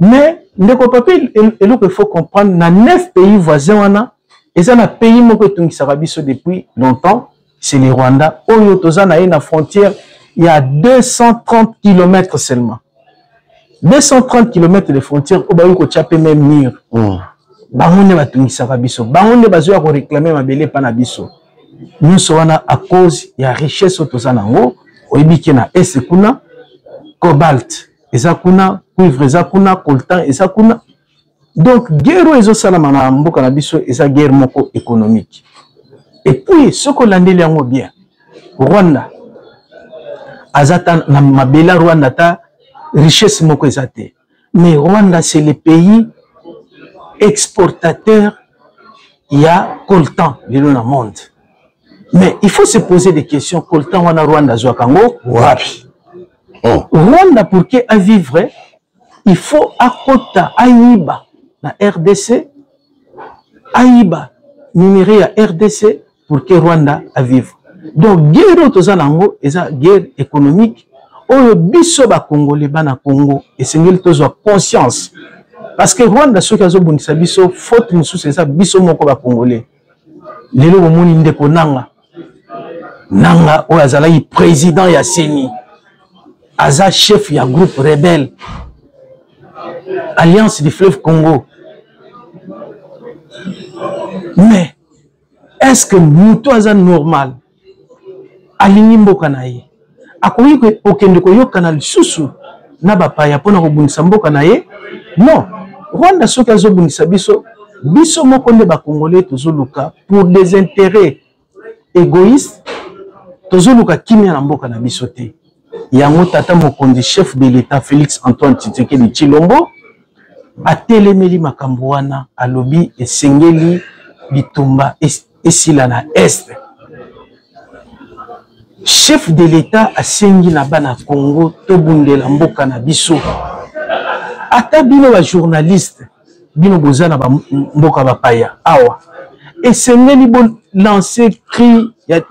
[SPEAKER 3] Mais ndeko Papi, eloko il faut comprendre, na neuf pays voisins wana, eza na pays moko etungisaka biso depuis longtemps, c'est le Rwanda, oyo toza na ye na frontière ya 230 km seulement. 230 km de frontière oyo bayoki kotia mpe même mur. Bango nde batungisaka biso, bango nde bazoya koréclamer mabele epa na biso. Nyonso wana à cause ya richesse oyo toza nango. Oyebi ke na Est kuna cobalt eza kuna, cuivre eza kuna, coltan eza kuna. Donc guerre oyo ezosalama na mboka na biso eza guerre moko économique. Et puis soki olandeli yango bien, Rwanda aza ta na mabele ya Rwanda, ta richesse moko eza te. Mais Rwanda, c'est le pays exportateur ya coltan lelo na monde. Mais il faut se poser des questions: coltan wana, Rwanda azwaka yango wapi?
[SPEAKER 2] Oh.
[SPEAKER 3] Rwanda, pour que avivre, il faut akota ayiba na RDC, ayiba minerai ya RDC pour que Rwanda avivre. Donc guerre oyo toza nango eza guerre économique oyo biso Bakongole, bana Congo, esengeli tozwa conscience, parce que Rwanda soki azobundisa biso, faute mosusu eza biso moko Bakongole. Lelo bomoni ndeko Nanga oyo azalaki président ya CENI, aza chef ya groupe rebelle Alliance du Fleuve Congo. Mais est-ce que moto aza normal, alingi mboka na ye, akoki kokende koyokana lisusu na bapaya mpona kobundisa mboka na ye? Non. Rwanda soki azobundisa biso, biso moko nde Bakongolais tozoluka pour des intérêts égoïstes, tozoluka kimia na mboka na biso te. Yango tata mokonzi, chef de l'État Félix Antoine Tshisekedi Tshilombo, atelemeli makambo wana. Alobi esengeli bitumba esila na Est. Chef de l'État asengi na bana Congo tobundela mboka na biso. Ata bino bajournaliste, bino boza na mboka bapaya awa, esengeli bolancer cri ya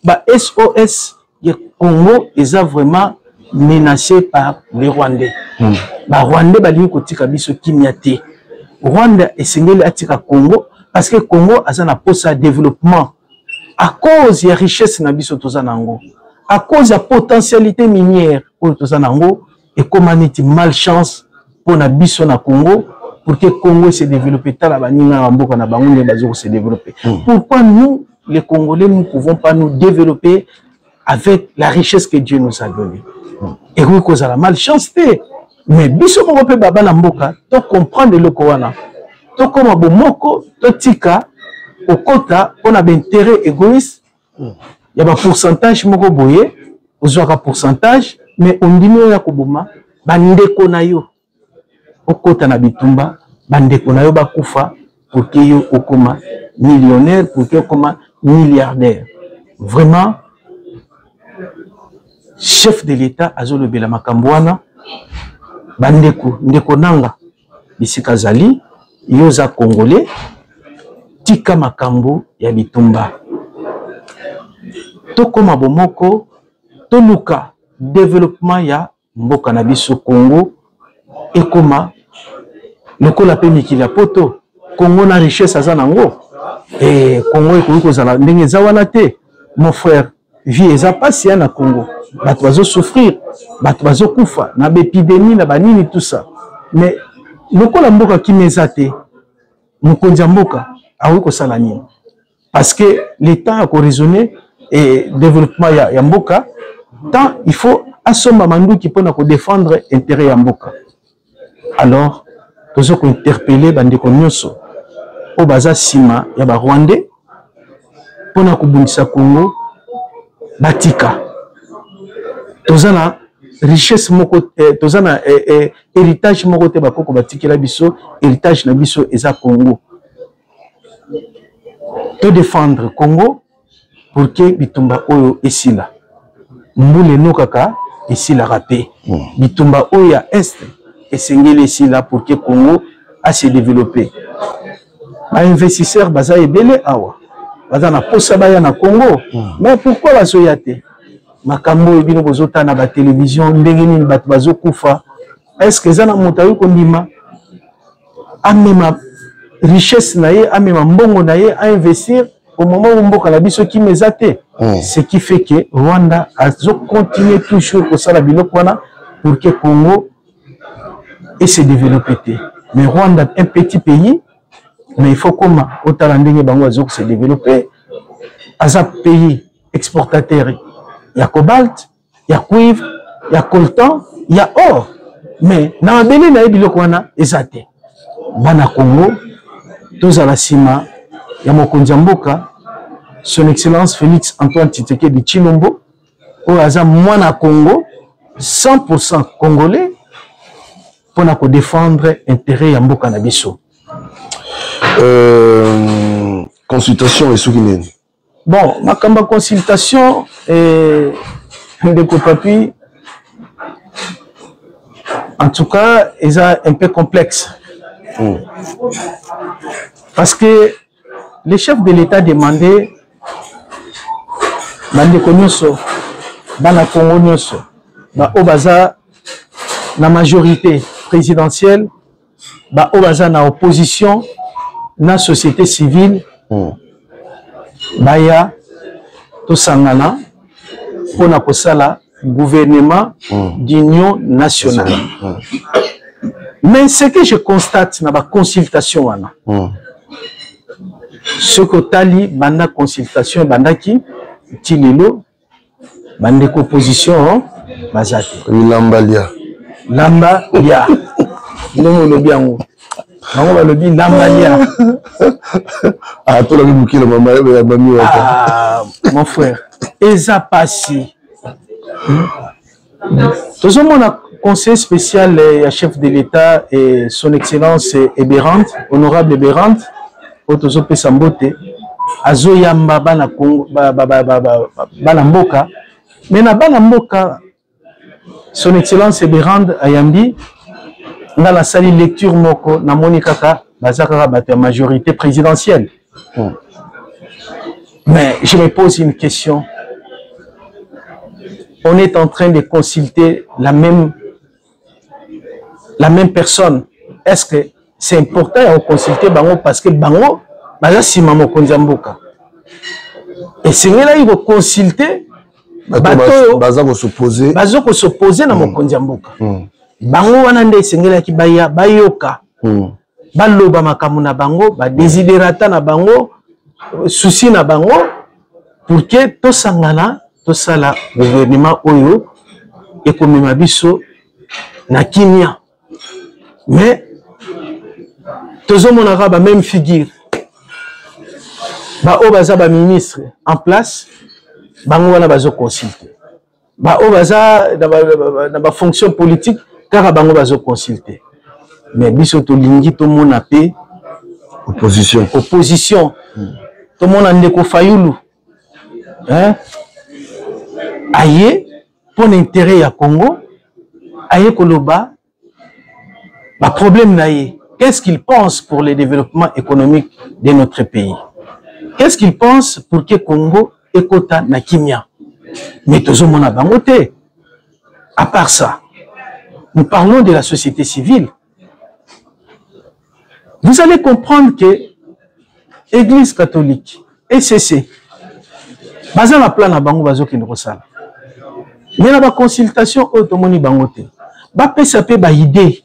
[SPEAKER 3] ba SOS ya Congo. Eza vraiment menacé par les Rwandais. Barwandais balingi kotika biso kimia te. Rwanda esengeli atika Congo. Parce que Congo aza na posa développement à cause ya richesse na biso toza nango, à cause ya potentialité minière oyo toza nango. Ekoma neti malchance mpona biso na Congo pour que Congo se développe. Tala baninga na mboka na bango nde bazo se développer. Pourquoi nous les Congolais, nous ne pouvons pas nous développer avec la richesse que Dieu nous a donnée? Ekoki kozala malchance te, mais biso moko mpe baba na mboka to comprendre eloko wana, tokóma bomoko, totika kokota mpona baintérêt égoïste ya bapourcentage moko boye. Ozwaka pourcentage, mais ondimi oyo ya koboma bandeko na yo, okota na bitumba, bandeko na yo bakufa pour que yo okoma millionnaire, pour que okoma milliardaire. Vraiment, chef de l'État azolobela makambo wana. Bandeko, ndeko nanga bisika azali, yo oza Congolais, tika makambo ya bitumba, tokóma bomoko, toluka développement ya mboka na biso Congo, ekóma lokola mpe mikili ya Poto. Congo na richesse aza nango, e Congo ekoki kozala ndenge eza wana te. Mon frère, vie eza mpasi ya na Congo, bato bazosouffrir, bato bazokufa na baépidémie na banini, tout ça. Mais lokola mboka kimia eza te, mokonzi ya mboka akoki kosala nini? Parce que l'État akoraisonner et développement ya mboka, tant il faut asomba manduki mpona kodéfendre intérêt ya mboka. Alors toza kointerpeller bandeko nyonso oyo baza nsima ya Barwandais mpona kobundisa Congo, batika. Toza na richesse moko, toza na héritage moko te bakoko batikela biso. Héritage na biso eza Congo. Todéfendre Congo pour que bitumba oyo esila. Mbula enokaka, esilaka te. Bitumba oyo ya Est esengeli esila pour que Congo ase développer. Bainvestisseur baza ebele awa, baza na posa baya na Congo. Mais pourquoi bazoya te? Makambo oyo bino bozotala na batelevizio, ndenge nini bato bazokufa, est ce que eza na moto ayoki kondima amema richesse na ye, amema mbongo na ye, ainvestir au moment où mboka na biso kimia eza te? Ce qui fait que Rwanda azocontinue toujours kosala biloko wana pour que Congo ese développer te. Mais Rwanda, un petit pays, mais il faut koma otala ndenge bango azo se développer. Aza pays exportateur ya cobalt, ya cuivre, ya coltan, ya or, mais na mabele na ye biloko wana eza te. Bana Congo, tozala nsima ya mokonzi ya mboka, Son Excellence Félix Antoine Tshisekedi Tshilombo, oyo aza mwana Congo, 100 congolais, mpona kodéfendre intérêt ya mboka na biso.
[SPEAKER 2] Consultation esuki nini?
[SPEAKER 3] Bon, makambo ya consultation, ndeko Papi, en tout cas eza un peu complexe parce que le chef de l'État demandait bandeko nyonso, bana Congo nyonso, baoyo baza na majorité présidentielle, baoyo baza na opposition, na société civile, baya tosangana mpona kosala gouvernement d'union nationale. Mais ce que je constate na baconsultation wana, soki otali banda consultation ebandaki ti lelo, bandeko opposition baza te.
[SPEAKER 2] Lamba lia.
[SPEAKER 3] Lamba lia, ndenge olobi yango, bango balobi lamba lia.
[SPEAKER 2] Ah, tolabi mokilo mama ya mami wata.
[SPEAKER 3] Ah, mon frère, eza pasi. Tozomona conseiller spécial ya chef de l'État et Son Excellence Eberande, honorable Eberande, oyo tozopesa mbote, azoyamba bana Congo, bana mboka. Mais na bana mboka Son Excellence Eberande ayambi, nga nasali lecture moko, namoni kaka baza kaka bato ya majorité présidentielle. Mais je me pose une question: on est en train de consulter la même personne. Est-ce que c'est important ya koconsulter bango? Parce que bango Baza nsima mokonzi ya mboka, esengelaki koconsulte bato oyo
[SPEAKER 2] baza kosopose,
[SPEAKER 3] baza kosopose na mokonzi ya mboka. Bango wana nde esengelaki baya bayoka, baloba makambo na bango, badesiderata na bango, souci na bango, pour que tosangana, tosala gouvernement oyo ekomema biso na kimia. Mais tozomonaka ba même figure, baoyo baza baministre en place, bango wana bazoconsulte, baoyo baza na bafonction politique, kaka bango bazoconsulte. Mais biso tolingi tomona mpe
[SPEAKER 2] opposition.
[SPEAKER 3] Opposition. Tomona ndeko Fayulu, hein? Aye mpo na intérêt ya Congo, aye koloba baproblème na ye. Qu'est-ce qu'il pense pour le développement économique de notre pays? Qu'est-ce qu'il pense pour que Congo ekota na kimia? Mais tozomona bango te. À part ça, nous parlons de la société civile. Vous allez comprendre que Église catholique, ECC, baza na plan na bango, bazokende kosala, mais na baconsultation oyo tomoni bango te. Bapesa mpe baidée.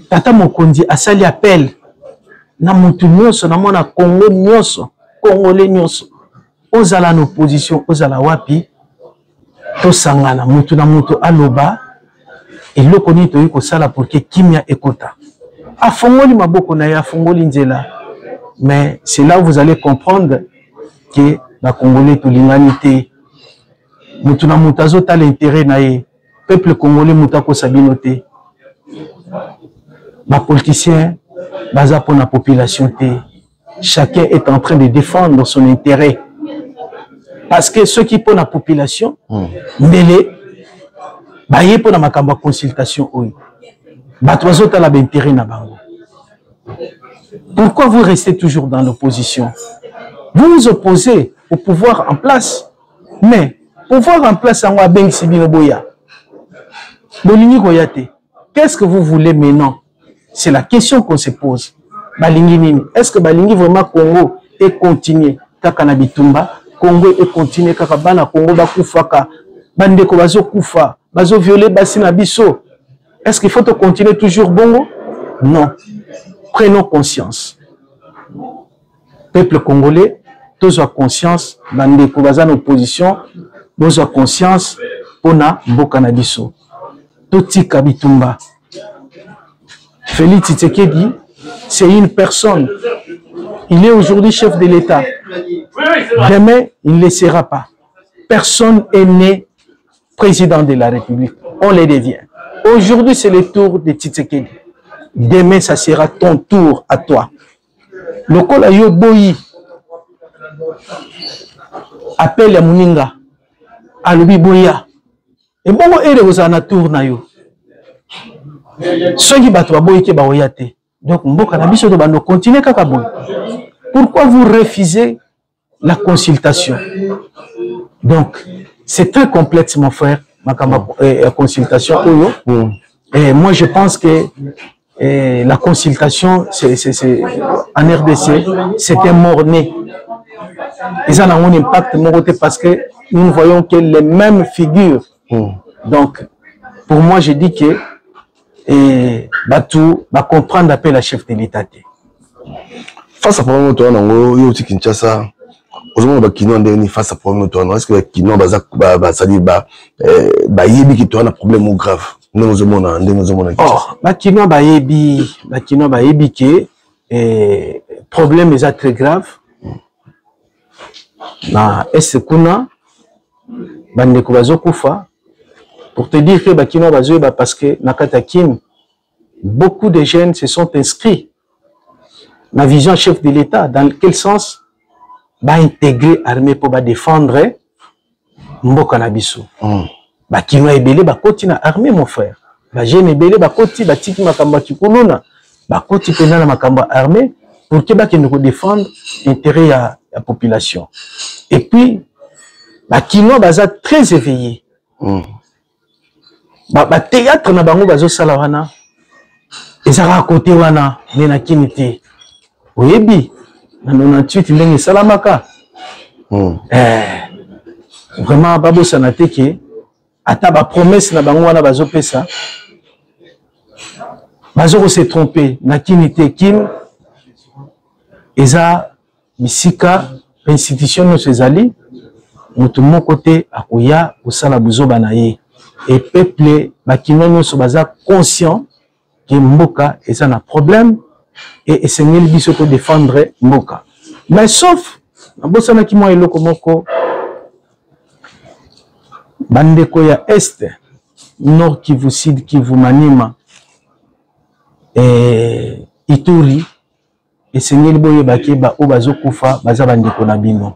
[SPEAKER 3] Tata mokonzi asali appel na motu nyonso, na mwana Congo nyonso, Congolais nyonso, ozala na opposition, ozala wapi, tosangana, motu na motu aloba eloko nini toyei kosala pour que kimia ekota. Afongoli maboko na ye, afongoli nzela. Mais c'est là où vous allez comprendre que Bacongolais tolingani te. Motu na motu azotala intérêt na ye. Peuple congolais, moto akosa bino te. Bapoliticien baza mpona population te. Chacun est en train de défendre son intérêt, parce que soki mpona population, mbele baye mpona makambo ya consultation oyo. Bato bazotala baintérêt na bango. Pourquoi vous restez toujours dans l'opposition? Vous vous opposez au pouvoir en place, mais pouvoir en place yango abengisi bino, boya, bolingi koya te. Qu'est-ce que vous voulez maintenant? C'est la question qu'on se pose. Balingi nini? Est-ce que balingi vraiment Congo econtinue kaka na bitumba, Congo econtinue kaka bana Congo bakufaka, bandeko bazokufa, bazoviole basi na biso? Est-ce qu'il faut continuer toujours bongo? Non, prenons conscience, peuple congolais, tozwa conscience. Bandeko baza na opposition, bozwa conscience mpona mboka na biso. Totika bitumba. Félix Tshisekedi, c'est une personne. Il est aujourd'hui chef de l'État, demain il ne le sera pas. Personne est né président de la République, on le devient. Aujourd'hui, c'est le tour de Tshisekedi, demain ça sera ton tour à toi. Lokola yo boyi appel ya moninga, alobi boya, ebongo ere kozala na tour na yo. Soki bato baboyi ke baoya te, donc mboka na biso tobanda continue kaka boye. Pourquoi vous refusez la consultation? Donc c'est très complexe, mon frère, makambo ya consultation oyo. Et moi, je pense que la consultation, c'est en RDC, c'est un mort-né. Eza na un impact moko te, parce que nous ne voyons que les mêmes figures. Donc pour moi, je dis que bato bacomprendre appel ya chef de l'État te.
[SPEAKER 2] Face à problème to wana yango, yo oti Kinshasa, ozomona Bakinois ndenge nini face à problème to wana? Est ce que Bakinois baza basali bayebi ki to wana problème mo grave, ndenge ozomona?
[SPEAKER 3] Oh, Bakinois bayebi, Bakinois bayebi ke problème eza très grave na Est kuna, bandeko bazokufa. Pour te dire que Bakinois bazoyeba, parce que na kati ya Kin, beaucoup de jeunes se sont inscrits na vision chef de l'État. Dans quel sens? Baintégrer armée mpo badéfendre mboka na biso. Bakinois ebele bakoti na armée, mon frère. Bajeune ebele bakoti, batiki makambo ya kikuluna, bakoti mpenza na makambo ya armée pour que bakende kodéfendre intérêt ya population. Et puis Bakinois baza très éveillé. Bathéâtre na bango bazosala wana eza kaka kote wana, me na Kini te, oyebi. Na 98 ndenge esalamaka. Vraiment babosana te ke ata ba promesse na bango wana bazopesa, bazo se tromper na kini te. Kini eza bisika institution nyonso ezali, moto moko te akoya kosala buzoba na ye. E peuple bakinois nyonso baza conscient ke mboka eza na problème e esengeli biso to défendre mboka. Mais sauf nabosanaki mwa eloko moko: bandeko ya Est, Nord Kivu, Sud Kivu, Maniema, Ituri, esengeli boyeba ke baoyo bazokufa baza bandeko na bino.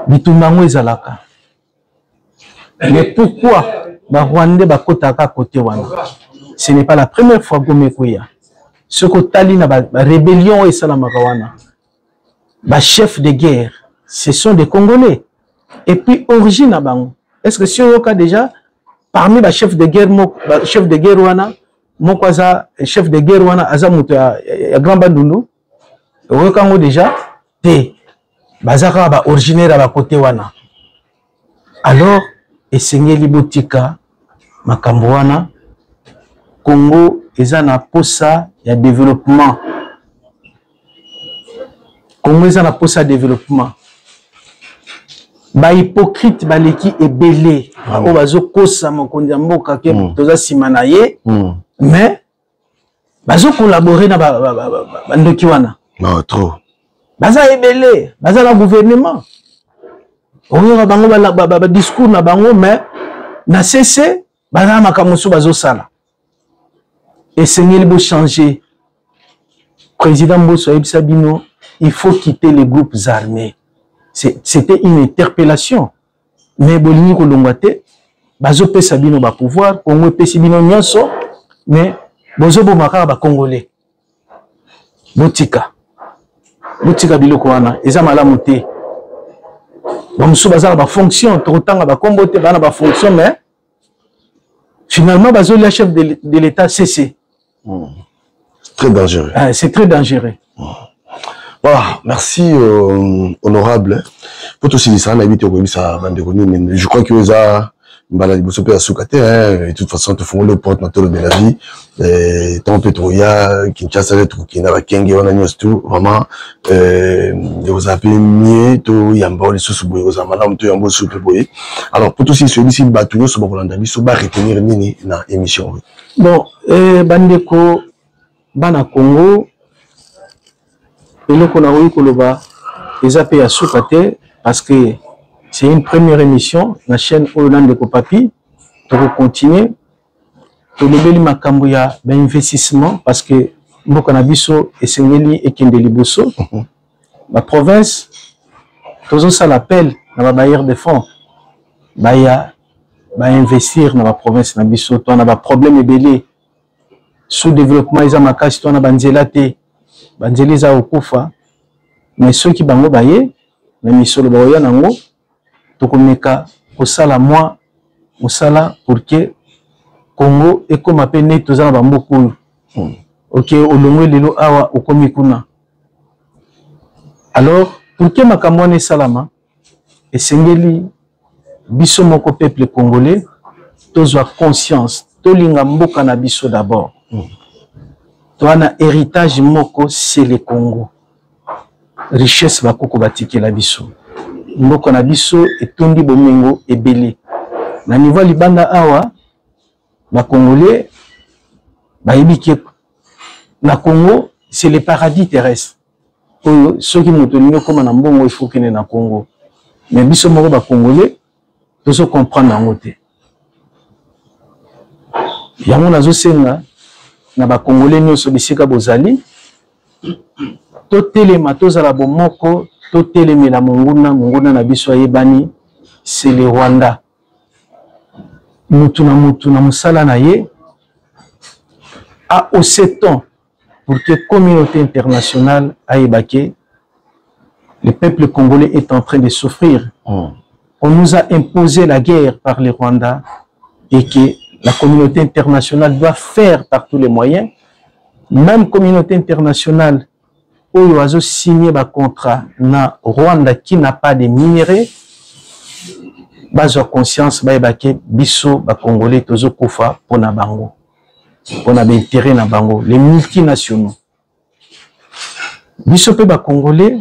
[SPEAKER 3] Bitumba yango ezalaka, mais pourquoi Barwandais bakotaka kote wana? Ce n'est pas la première fois Goma ekweya. Soki otali na barébellion oyo esalamaka wana, bachef de guerre, ce sont des Congolais. Et puis origine na bango, est ce que si oyoka déjà parmi bachef de guerre moko, bachef de guerre wana moko aza chef de guerre wana aza moto ya Grand Bandundu? Oyoka yango déjà te. Baza kaka baoriginaire ya bakote wana. Alors esengeli botika makambo wana. Congo eza na posa ya développement. Congo eza na posa ya développement. Bahypocrite baleki ebele oyo bazokosa mokonzi ya mboka ke toza nsima na ye, mais bazocollaborer na bandoki wana.
[SPEAKER 2] Non, trop.
[SPEAKER 3] Baza ebele, baza na gouvernement. Oyoka bango badiscours na bango, mais na cc baza na makambo mosusu bazosala. Esengeli bochanger. Président Mboso ayebisa bino: il faut quitter les groupes armés. C'était une interpellation, mais bolingi kolongwa te. Bazopesa bino bapouvoir, Kongo epesi bino nyonso, mais bozoboma kaka Bacongolais. Botika, botika biloko wana, eza malamu te. Bamosusu baza na bafonction, tokotanga bakombo te, baa na bafonction, mais finalement bazolia chef de l'État cc.
[SPEAKER 2] Très dangereux.
[SPEAKER 3] Ah, c'est très dangereux.
[SPEAKER 2] Voilà, merci honorable. Po tosilisa, nayebi te okoyebisa bandeko nini. Je crois que eza mbala liboso mpe ya suka te. De toute façon, tofungoli porte na Tolobela Vie. Ntango mpe tokoya Kinshasa te, tokokenda bakenge wana nyonso tu. Vraiment ekozala mpe mie toyamba o lisusu boye, ekozala malamu toyamba lisusu mpe boye. Alors, po tosilisa, oyebisi bato nyonso bakolanda biso baretenir nini na émission oyo?
[SPEAKER 3] Bon, bandeko bana Congo, eloko nakoki koloba eza mpe ya suka te, parce que c'est une première émission na chaîne oyo na ndeko Papi. Tokocontinue. Tolobeli makambo ya bainvestissement, parce que mboka na biso esengeli ekende liboso. Baprovince, tozosala appel na babailleur de fonds baya bainvestir na baprovince na biso. To na baproblème ebele, sous développement eza makasi, to na banzela te, banzela eza kokufa. Mais soki bango baye na misolo bakoya nango, tokomeka kosala mwa mosala pour que Congo ekóma mpe neti toza na bamboka oyo. Ok, olongwe lelo awa, okomi kuna. Alors, pour que makambo wana esalama, esengeli biso moko peuple congolais tozwa conscience, tolinga mboka na biso d'abord. Toa na héritage moko, c'est le Congo, richesse bakoko batikela biso. Mboka na biso etondi bomengo ebele. Na niveau ya libanda awa, Bacongolais bayebi ke na Congo, c'est le paradis terrestre oyo soki moto olingi okóma na mbongo, il faut okende na Congo. Mais biso moko Bacongolais tozo comprendre yango te. Yango nazosenga na Bacongolais nyonso bisika bozali, totelema, tozala bomoko, totelemela monguna. Monguna na biso ayebani, c'est le Rwanda. Mutu na mutu na mosala na ye a hausser ton pour que communauté internationale ayeba ke le peuple congolais est en train de souffrir. On nous a imposé la guerre par les Rwandais et que la communauté internationale doit faire par tous les moyens. Même communauté internationale. Oyo azo signer ba contrat na Rwanda qui n'a pas de minerais, bazwa conscience, bayeba ke biso ba Congolais tozo kufa pona bango, pona ba intérêt na bango, les multinationaux. Biso pe ba Congolais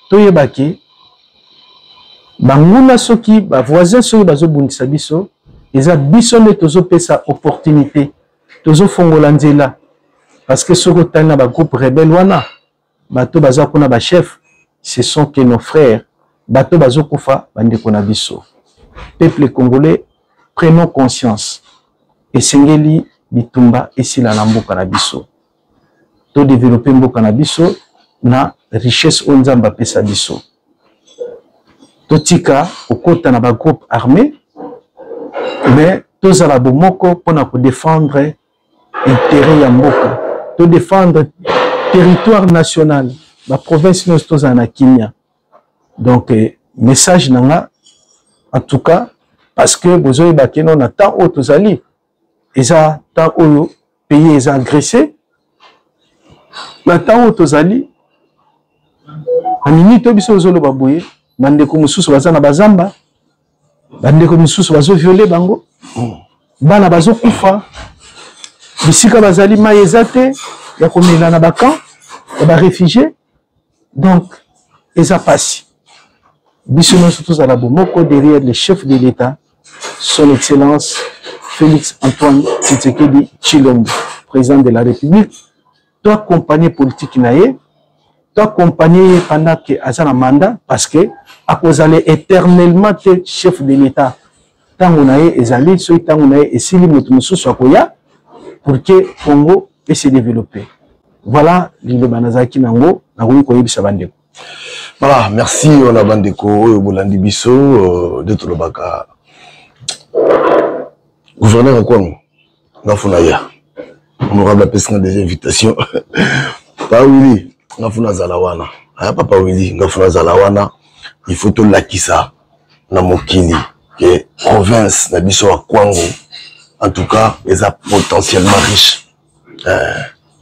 [SPEAKER 3] toyeba ke banguna soki ba voisins soki bazobundisa biso, eza biso nde tozopesa opportunité, tozofongola nzela. Parce que soki otali na ba groupe rebelle wana, bato baza kuna ba chef, ce sont que nos frères, bato bazokufa bandeko na biso. Peuple congolais, prenons conscience, esengeli bitumba esila na mboka na biso, to développer mboka na biso na richesse oyo Nzambe apesa biso. Totika kokota na ba groupe armé, mais tozala bomoko mpona kodéfendre intérêt ya mboka, to défendre territoire national, ba province nyonso tozala na kimia. Donc message na nga en tout cas, parce que bozoyeba ke no na temps oyo tozali, eza temps oyo pays eza agressé, na temps oyo tozali na minute oyo biso ozoloba boye, bandeko mosusu baza na bazamba, bandeko mosusu bazoviole bango, bana bazokufa bisika bazali, mai eza te ya komela na bacamp ya baréfugié. Donc eza pasi, biso nyonso tozala bomoko derrière le chef de l'État, son excellence Félix Antoine Tshisekedi Tshilombo, président de la République. To accompagner politique na ye, to accompagner ye pendant que aza na mandat, parce que akozala éternellement te chef de l'État. Tango na ye ezali, soki tango na ye esili, moto mosusu akoya pour que Congo ese développer. Voilà liloba nazalaki nango, nakoki koyebisa bandeko.
[SPEAKER 2] Voilà, merci ona bandeko oyo bolandi biso de tolobaka gouverneur ya Kwango ngafuna ya honorable apesi nga des invitations. Papa Willy ngafuna zala wana. Aya papa Willy ngafuna zala wana, il faut tolakisa na mokili ke province na biso ya Kwango en tout cas eza potentiellement riche.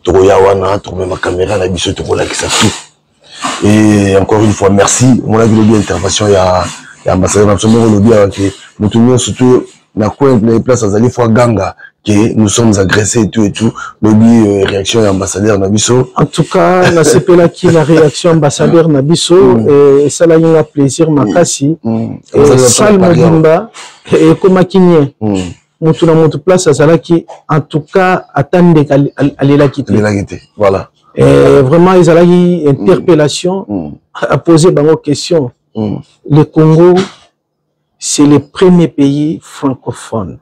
[SPEAKER 2] Tokoya wana, tokomema caméra na biso, tokolakisa tout. Et encore une fois merci. Omonaki lobi intervention ya ambassadeur na biso ndenge olobi awa ke moto nyonso to na coin na place azali fois ganga que nous sommes agressés et tout et tout. Lobi réaction ya ambassadeur na biso.
[SPEAKER 3] En tout cas nasepelaki na réaction ambassadeur na biso, esalaki nga plaisir makasi. Salle mobimba ekomaki nie. Motu na motu place azalaki, en tout cas ata ndeka alelaki te.
[SPEAKER 2] Alelaki te, voilà.
[SPEAKER 3] Vraiment ezalaki interpellation, a poser bango question. Le Congo, c'est le premier pays francophone.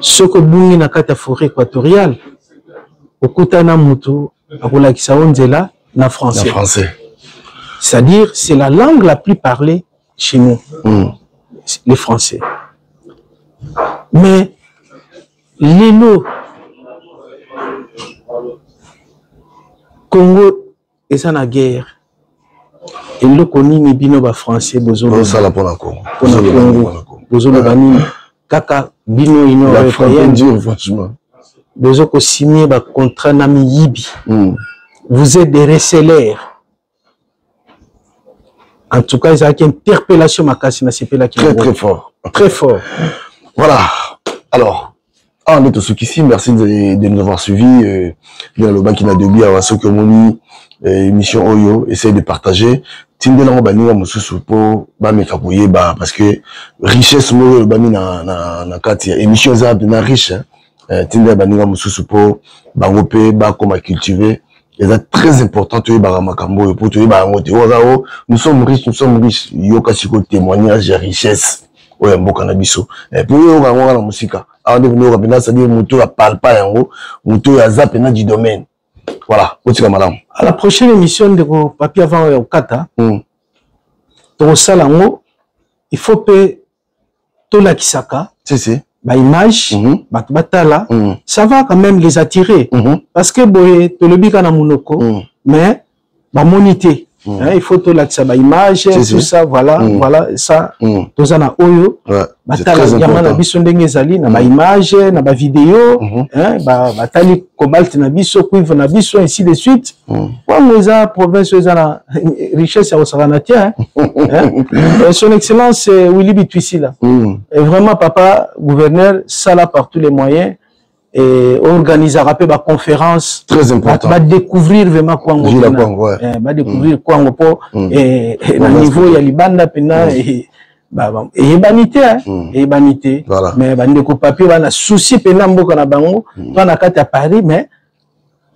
[SPEAKER 3] Soki obungi na kati ya forêt équatoriale, okutana mutu akolakisa yo nzela na français.
[SPEAKER 2] Na français.
[SPEAKER 3] C'est-à-dire, c'est la langue la plus parlée chez nous, le français. Mais lelo Congo eza na guerre. Eloko nini bino ba français
[SPEAKER 2] bozosala pona Congo?
[SPEAKER 3] Pona Congo bozoloba nini? Kaka bino Union
[SPEAKER 2] européenne dur, franchement.
[SPEAKER 3] Bozo ko signer ba contrat na miyibi. Vous êtes des receleurs. En tout cas, il y a une interpellation makasi na sepela qui
[SPEAKER 2] très très fort.
[SPEAKER 3] Très fort.
[SPEAKER 2] Voilà. Alors, on est tous ici, merci de nous avoir suivis. Bien le banc qui n'a de bien à ceux qui ont mis émission Oyo, essayez de partager. Tindela ngo baninga mosusu po bameka koyeba, parce que richesse moko elobami na kati ya émission eza na riche, hein. Tindela baninga mosusu po bango pe bakoma cultiver. Eza très important toyebaka makambo oyo po toyeba yango te. Oyo aza o, nous sommes riches, nous sommes riches. Yoka sikoyo témoignage ya richesse oyo ya mboka na biso. Po oyoka yango kaka na mosika. Awa nde oyoka mpenza, c'est-à-dire moto oyo apalpa yango, moto oyo aza mpenza du domaine. Voilà, otika malamu.
[SPEAKER 3] À la prochaine émission ndeko Papi, avant ya kokata, tokosala yango, il faut pe tolakisaka
[SPEAKER 2] Si, si.
[SPEAKER 3] ba image, bato batala, ça va quand même les attirer. Parce que boye tolobi kaka na monoko, mais bamoni te. Hein, il faut tolakisa baimage, tout ça, voilà. Voilà ça. Toza na oyo batala diamant na biso ndenge ezali na baimage, na bavideo, hein, batali cobalt na biso, cuivre na biso, ainsi de suite. Kwango eza province oyo eza na richesse ya kosakana te, hein. Son Excellence Willy Bitwisila, et vraiment, papa gouverneur, sala par tous les moyens et organisera mpe baconférence.
[SPEAKER 2] Très important.
[SPEAKER 3] Badécouvrir vraiment Kwango.
[SPEAKER 2] Ville ya Kwango, ouais.
[SPEAKER 3] Badécouvrir Kwango mpo na niveau ya libanda mpena eyebani te, eyebani te. Mais bandeko papier bana souci mpena mboka na bango to na kati ya Paris, mais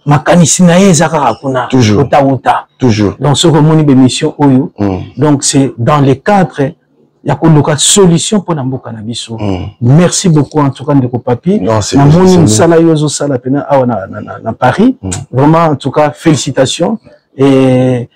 [SPEAKER 3] makanisi na ye eza kaka kuna.
[SPEAKER 2] Toujours.
[SPEAKER 3] Otauta.
[SPEAKER 2] Toujours.
[SPEAKER 3] Donc soki omoni bémission oyo, donc c'est dans le cadre ya koluka solution mpona mboka na biso. Merci beaucoup en tout cas, ndeko Papi. Namoni mosala yo ozosala mpena awa na Paris. Vraiment, en tout cas, félicitations et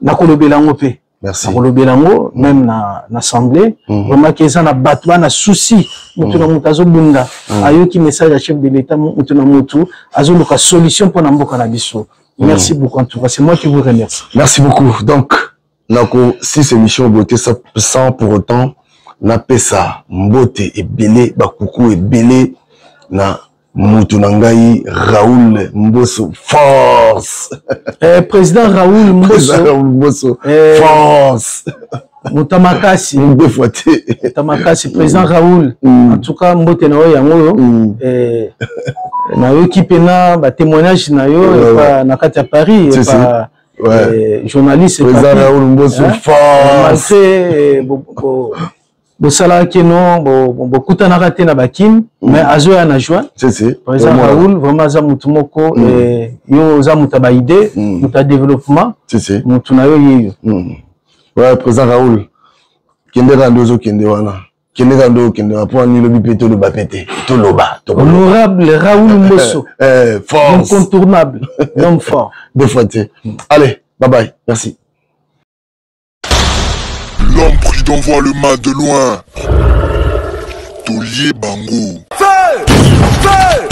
[SPEAKER 3] nakolobela yango mpe.
[SPEAKER 2] Merci.
[SPEAKER 3] Nakolobela yango même na assemblée, vraiment ke eza na bato bana souci. Motu na motu azobunda, ayoki message ya chef de l'État, motu na motu azoluka solution mpona mboka na biso. Merci beaucoup en tout cas, c'est moi qui vous remercie.
[SPEAKER 2] Merci beaucoup. Donc nako six émission beauté sans pour autant napesa mbote ebele, bakuku ebele na mutu na ngai Raoul Mboso, force.
[SPEAKER 3] Président Raoul Mboso.
[SPEAKER 2] Raoul Mboso, force.
[SPEAKER 3] Moto makasi.
[SPEAKER 2] Deux fois te.
[SPEAKER 3] Moto makasi, président Raoul. En tout cas, mbote na oyo yango oyo. Nayoki mpena batémoignage na yo epa na kati ya Paris, epa journaliste.
[SPEAKER 2] Président Raoul Mboso, force.
[SPEAKER 3] Malgré bosalaki no bokutanaka te na bakini, mais azoya na juin. Président Raoul vraiment aza motu moko, yo oza moto ya baidée, moto ya développement, motu na yo yeyo.
[SPEAKER 2] Ouais, président Raoul, kende kaka nde ozokende wana, kende kaka nde okende wana, mpo ani lobi mpe toloba mpe te, toloba.
[SPEAKER 3] Honorable Raoul Mboso.
[SPEAKER 2] Force.
[SPEAKER 3] Incontournable, l'homme fort.
[SPEAKER 2] Deux fois te. Allez, bye bye, merci.
[SPEAKER 1] L'homme prudent voit le mal de loin. Taulier Bango.
[SPEAKER 4] Feu! Feu!